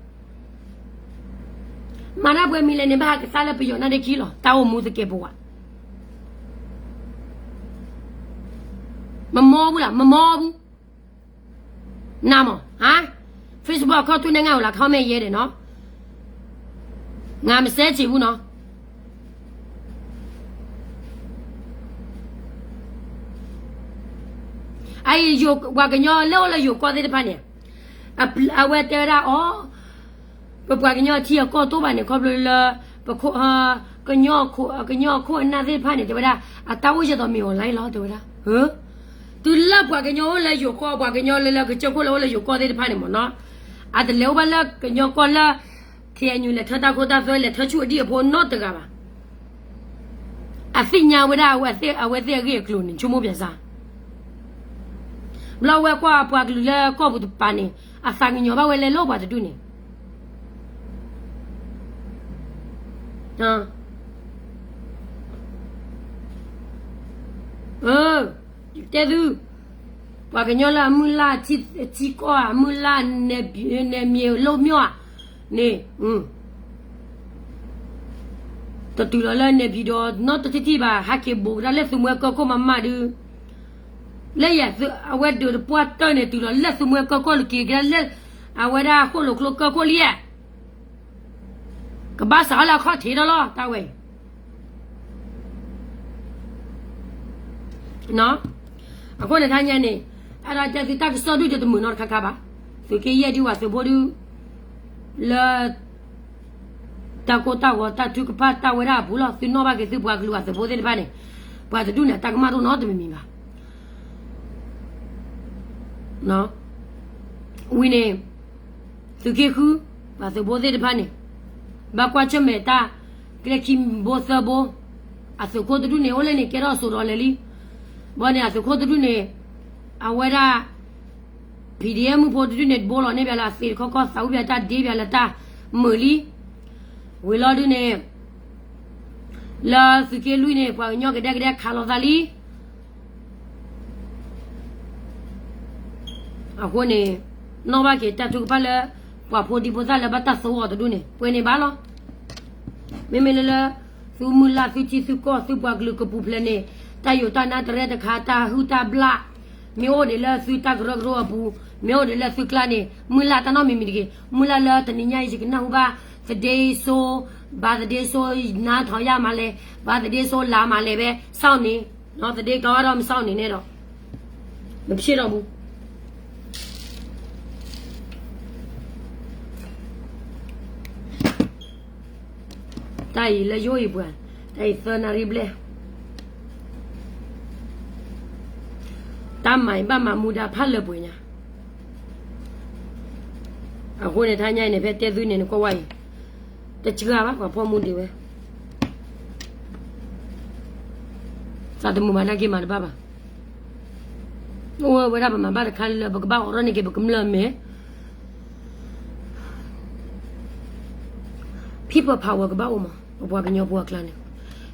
မၤတၢ်ပှဲၤမံၤလဲၣ်န့ၣ် ဘၣ်ဟးကသါလၢပယီၤနါဒ့ခံလီၤ, တၢ်အိၣ်မူသကဲးပဝး, မမီဘူးလၢ မမီဘူး, နမ့ၢ်, ဟါ, Facebook အခီၣ်ထူၣ်န့ၣ် ငါအိၣ်လၢ comment ယဲဒဲးနီၤ, ငါမစဲးဆံးဘူးနီၤ အအံၤ ပှၤကညီလၢအိၣ်လၢယိၤကီၢ်သ့ၣ်တဖၣ်န့ၣ်, အဝဲတဲဝဲဒၣ်အီၤ, ပပှၤကညီထံအကီၢ်တိၢ်ဘၣ်န့ၣ် ခီဖျိလၢ ပ ကညီအခိၣ်အနၢ်သ့ၣ်တဖၣ်န့ၣ် တဲဝဲဒၣ် အတၢ်အိၣ်ယဲၢ်သိးမ့ၢ်အီၤလၢလီၤ တဲဝဲဒၣ်, တုၤလၢပှၤကညီအိၣ်လၢယိၤကီၢ် ပှၤကညီလၢလၢကစၢၢ်ခိၣ်လၢအိၣ်လၢယိၤကီၢ်သ့ၣ်တဖၣ်န့ၣ်မ့ၢ်နီၤ, အတလဲၤအိၣ်ဘၣ်လၢကညီကီၢ်လၢ ခ့ၣ်အဲၣ်ယူၣ် လဲၤထၢတၢ်ခိတၢ်သွဲ လဲၤထၢဆူၣ်အဒံၣ်အဖိနီတဂၤဘၣ်. အသ့ၣ်ညါဝဲဒၣ် အဝဲသ့ၣ်အဂ့ၢ်အကျိၤန့ၣ် ဆိကမိၣ်ပျဲစါ, ဘျီဝဲကွၢ်ပှၤကလုာ်လၢကီၢ်ပူၤတပၤန့ၣ် အသးကညီၤဘၣ်ဝဲလဲၤလၢပှၤတဒူၣ်န့ၣ် တဲသု, ပှၤကညီလၢအမုၢ်လၢ်ထံကီၢ် အမုၢ်လၢ် နယ်မြေလွတ်မြောက် န့ၣ်, တတုၤလီၤလၢ နေပြည်တော် နီတထံၣ်ထံၣ်ဘၣ် ဟဲက့ၤဘူးကဒါလၢသုးမွဲကၢၢ်ခိၣ်မးမးဒုး, လၢယၤ အဝဲဒၢးတပှၢ်တၢၢ်န့ၣ် တုၤလီၤလၢသုးမွဲကၢၢ်ခိၣ်လၢက့ၤကဒါလၢ အဝဲဒၣ်ဃိၣ်လိာ်ကျိကၢၢ်ခိၣ်လံဧါ ကဘၣ်စးထီၣ်လၢအခီၣ်ထံးဒီးလီၤ တၢ်ဝဲအံၤ. အဃိန့ၣ်တဟါညါန့ၣ် အဲၣ်ဒိးတဲသုတၢ်ကစီၣ်ဒုၣ်ဒိးတမုာ်နီတခါခါဘၣ်. သုးက့ယဲၢ်ဒုးပှၤသုးဖိဒုး လၢ တၢ်ကိၢ်တၢ်ဂီၤတၢ်ထုကဖၣ်တၢ်ဝဲဒၣ်အပူၤလီၤ. သုနီၣ်ဘၣ်က့ၤသုပှၤကလုာ်ပှၤသုးဖိသ့ၣ်တဖၣ်န့ၣ် ပှၤတဒူၣ်န့ၣ် တၢ်ကမၣ်တအိၣ်နီတမံၤမံၤဘၣ်. ဝံၤန့ၣ် သုးက့ဃု ပှၤသုးဖိသ့ၣ်တဖၣ်န့ၣ် ဘၣ်ကွၢ်ဆၢၣ်မဲာ်တၢ် ကျဲခံဘိသၢဘိ အသုးခိၣ်တဒူၣ်န့ၣ် အိၣ်လၢန့ၣ်ကဲထီၣ်စိၤဒီးလဲၤလံ. ဘီန့ၣ် အသုးခိၣ်တဒူၣ်န့ၣ် အဝဲဒၣ် ဖံးဒ့မုၣ်ဖိတဒူၣ်န့ၣ် တဘိလီၤန့ၢ်ဘၣ်လၢအသံးတခီခီ သးဝံၣ်ဘၣ်တၢ်ဒ့ဘၣ်လၢတၢ်မုာ်လံ. ဝံၤလီၤဒုးန့ၣ် လၢသုးက့လွံၢ်န့ၣ် ပှၤကညီကဒဲကဒဲခးလိာ်သးလံ. အဃိန့ၣ် နီၣ်ဘၣ်က့ၤတၢ်ထုကဖၣ်လၢ ပှၤဖိဒံဖိသၣ်လၢဘၣ်တၢ်သဝီတဒူၣ်န့ၣ် ပှဲၤန့ၣ်ဘၣ်လီၤ. မ့မ့ၢ်လၢလၢ သုမုၢ်လၢ်သုထံသုကီၢ်သုပှၤကလုာ်ကပူၤဖျဲးန့ၣ် တၢ်ယိာ်တၢ်နါတရဲတခါ တၢ်ဟုၣ်တၢ်ဘျၣ် မ့ၢ်အိၣ်ဒံးလၢသုတၢ်ကရၢကရိအပူၤ မ့ၢ်အိၣ်ဒံးလၢသုကျါန့ၣ် မုၢ်လၢ်တၢ်နီတမံၤမံၤတဂ့ၤ. မုၢ်လၢ်လၢတနံၤညါအံၤ ယကနၢ်ဟူဘၣ် သဒ့စိ ဘၣ်သဒ့စိ နါထီၣ်ယါမၤလဲၣ် ဘၣ်သဒ့စိလါမၤလဲၣ် ဘဲ စောင့်နေ သဒ့ကီးဒီး မစောင့်နေနဲ့တော့ မဖြစ်တော့ဘူး. တၢ်အံၤလၢယအိၣ်အံၤပှၤ, တၢ်အံၤသၢနၣ်ရံၣ်ဘျဲၣ်, တၢ်မၤအံၤဘၣ်မၤမူဒါဖးလၢပှဲၤညါ. အဃိန့ၣ် ထါညါအံၤန့ၣ် ဖဲတဲသုန့ၣ် နကွၢ်ဝဲအံၤ, တစှၤဘၣ် ပှၤဖီၣ်မူဒံးဝဲ, သးတမုာ်ဘၣ်တၢ်က့ၤမၤတဘၣ်ဘၣ်. အိၣ်ဝဲဒၣ်ပမၤဘၣ်တခါလၢ ပကဘၣ်အိးထီၣ်န့ၢ်က့ၤပကမျၢၢ်မဲာ် People power ကဘၣ်အိၣ်မး, ပပှၤကညီဖိအကျါန့ၣ်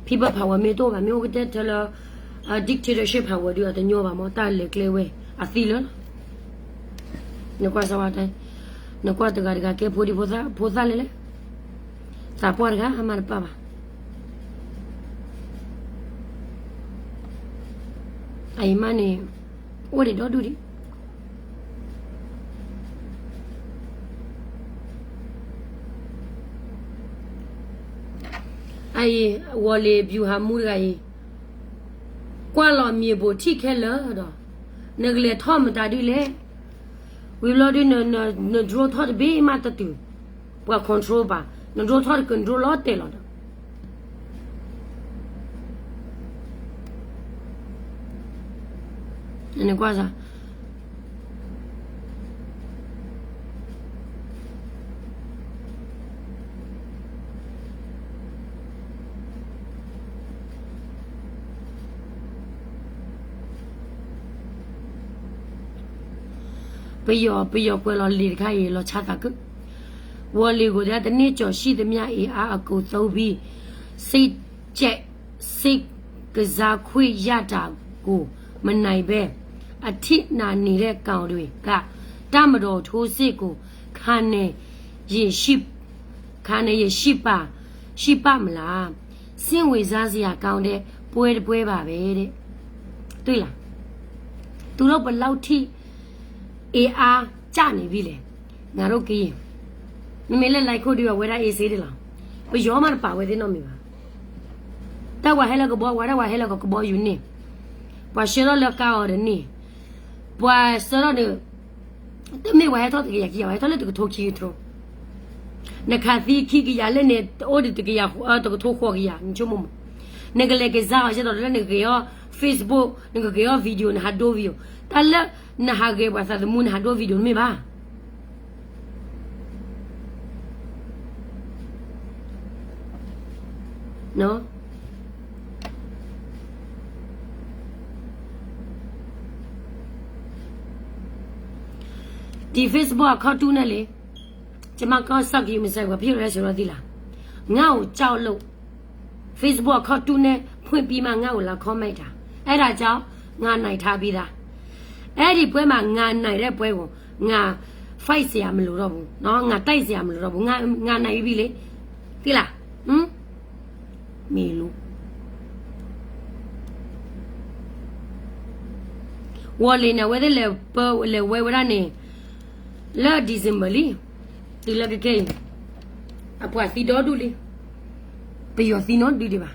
People power မ့ၢ်တအိၣ်ဘၣ်, မ့ၢ်အိၣ်ကတဲထဲလၢ dictatorship power ဒုး အတညီဘၣ်မး, တၢ်လဲၤကျဲဝဲ အသံလၢ နကွၢ်စၢၤဝဲ, နကွၢ်တဂၤတဂၤကဲဖိဒံဖိသၣ်လဲၣ်လဲၣ်, သးပှၢ်တဂၤအမၤတပၢ်ဘၣ်. အအံၤမးန့ၣ် အိၣ်ဒံးဒီဒူၣ်ဒံး. အအံၤ ဝီၤလ့ၤ ဗျူဟာမှူး တဂၤအံၤ ကွၢ်လီၤမ့ၣ်ပိၢ်ထံၣ်ခဲလၢာ်ဒီး နကလဲၤထီၣ်မတၤဒုလဲၣ်. ဝံၤဘျီဒု န drone ထီၣ်တဘ့ၣ်မးတတုၤ, ပှၤ control ဘၣ်, န drone ထီၣ်တကၢၢ် န drone လီၤတဲာ်လီၤဒီး နကွၢ်စၢၤ ပယီၤ ပယီၤကွဲးလီၤလံာ်တခါအံၤ လီၤဆီသးခု, ဝီၤလ့ၤ ကိုယ်တိုင် တနေ့ကျော်ရှိသမျှ အင်အားအကုန်သုံးပြီး စိတ်ကြိုက် စိတ်ကစားခွင့်ရတာကို မနိုင်ဘဲ အထိနာနေတဲ့အကောင်တွေက တပ်မတော်ထိုးစစ်ကို ခံနိုင်ရည်ရှိ ခံနိုင်ရည်ရှိပါ ရှိပါ့မလား စိတ်ဝင်စားစရာကောင်းတဲ့ပွဲတစ်ပွဲပါပဲတဲ့ တွေ့လား သူတို့ဘယ်လောက်ထိ အင်အားကျနေပြီလဲ ငါတို့ကရင် မ့မ့ၢ်လၢ လိုင်းခုတ် ဒုး အဝဲဒၣ် အ့စ့ ဒ်လီၤ ပယီၤမးတပာ်ဝဲသ့ၣ်နီတမံၤဘၣ် တၢ်ဝဲဟဲလၢကဘီ ဝဲဒၣ်ဝဲဟဲလၢကဘီယူၤန့ၣ် ပှၤဆှၢထီၣ်လၢကါအီၤဒီးန့ၣ် ပှၤဆှၢထီၣ်ဒီး တမ့ၢ်ဝဲဟဲထီၣ်တကယၤခံကယၤ ဝဲဟဲထီၣ်လၢတကထိခံကထိ နခးသံခံကယၤလၢန့ၣ် တအိၣ်ဒီးတကယၤ တကထိဃိးကယၤ နဆိကမိၣ်မး နကလဲၤကစၢ်အီၤ ယဲဒီးလၢနကဂဲၤအီၤ Facebook နကဂဲၤအီၤ video နဟးဒိ video တၢ်လၢ နဟးဂဲၤပှၤသးသမူ နဟးဒိ video နမ့ၢ်ဘၣ် ဒ် Facebook အခီၣ်တူၢ်န့ၣ်လံ ကျမကောင်းစောင့်ကရင်မုဆိုင်း ဘာဖြစ်လို့လဲဆိုတော့ သိလား ငါ့ကို ကြောက်လို့ Facebook အခီၣ်တူၢ်န့ၣ် ဖွင့်ပြီးမှ ငါ့ကို လာ comment တာ အဲဒါကြောင့် ငါနိုင်ထားပြီးသား အဲ့ဒီပွဲမှာ ငါနိုင်တဲ့ပွဲကို ငါ fight စရာမလိုတော့ဘူးနော် ငါတိုက်စရာမလိုတော့ဘူး ငါ ငါနိုင်ပြီးလေ သိလား ဟမ် မ့ၢ်လူ ဝီၤလ့ၤန့ၣ် အဝဲသ့ၣ်လဲၤပၢ လဲၤဝဲဝဲဒၣ်န့ၣ် လၢ December လံ တုၤလၢကကဲအံၤ အပှၤသံဒီဒူၣ်လံ ပယီၤသံနီဒုဒံးဘၣ်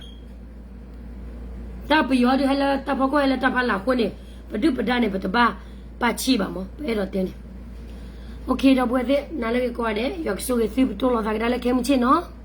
တၢ်ပယီၤဒုးဟဲလၢတၢ်ဖီခိၣ်ဟဲလၢတၢ်ဖီလာ်အဃိန့ၣ် ပဒုၣ်ပဒါန့ၣ် ပတဘၣ်ပာ်ဆံးဘၣ်မး ပအဲၣ်ဒိးတဲန့ၣ် OK ဒီပုၢ်ဝဲၢ်သ့ၣ် နၤလၢဂ့ၤကိးဂၤဒဲး ယွၤကဆိၣ်ဂ့ၤသု ပတိၢ်လီၤသးကဒါလၢခဲမုၢ်ဆ့ၣ်နီၤ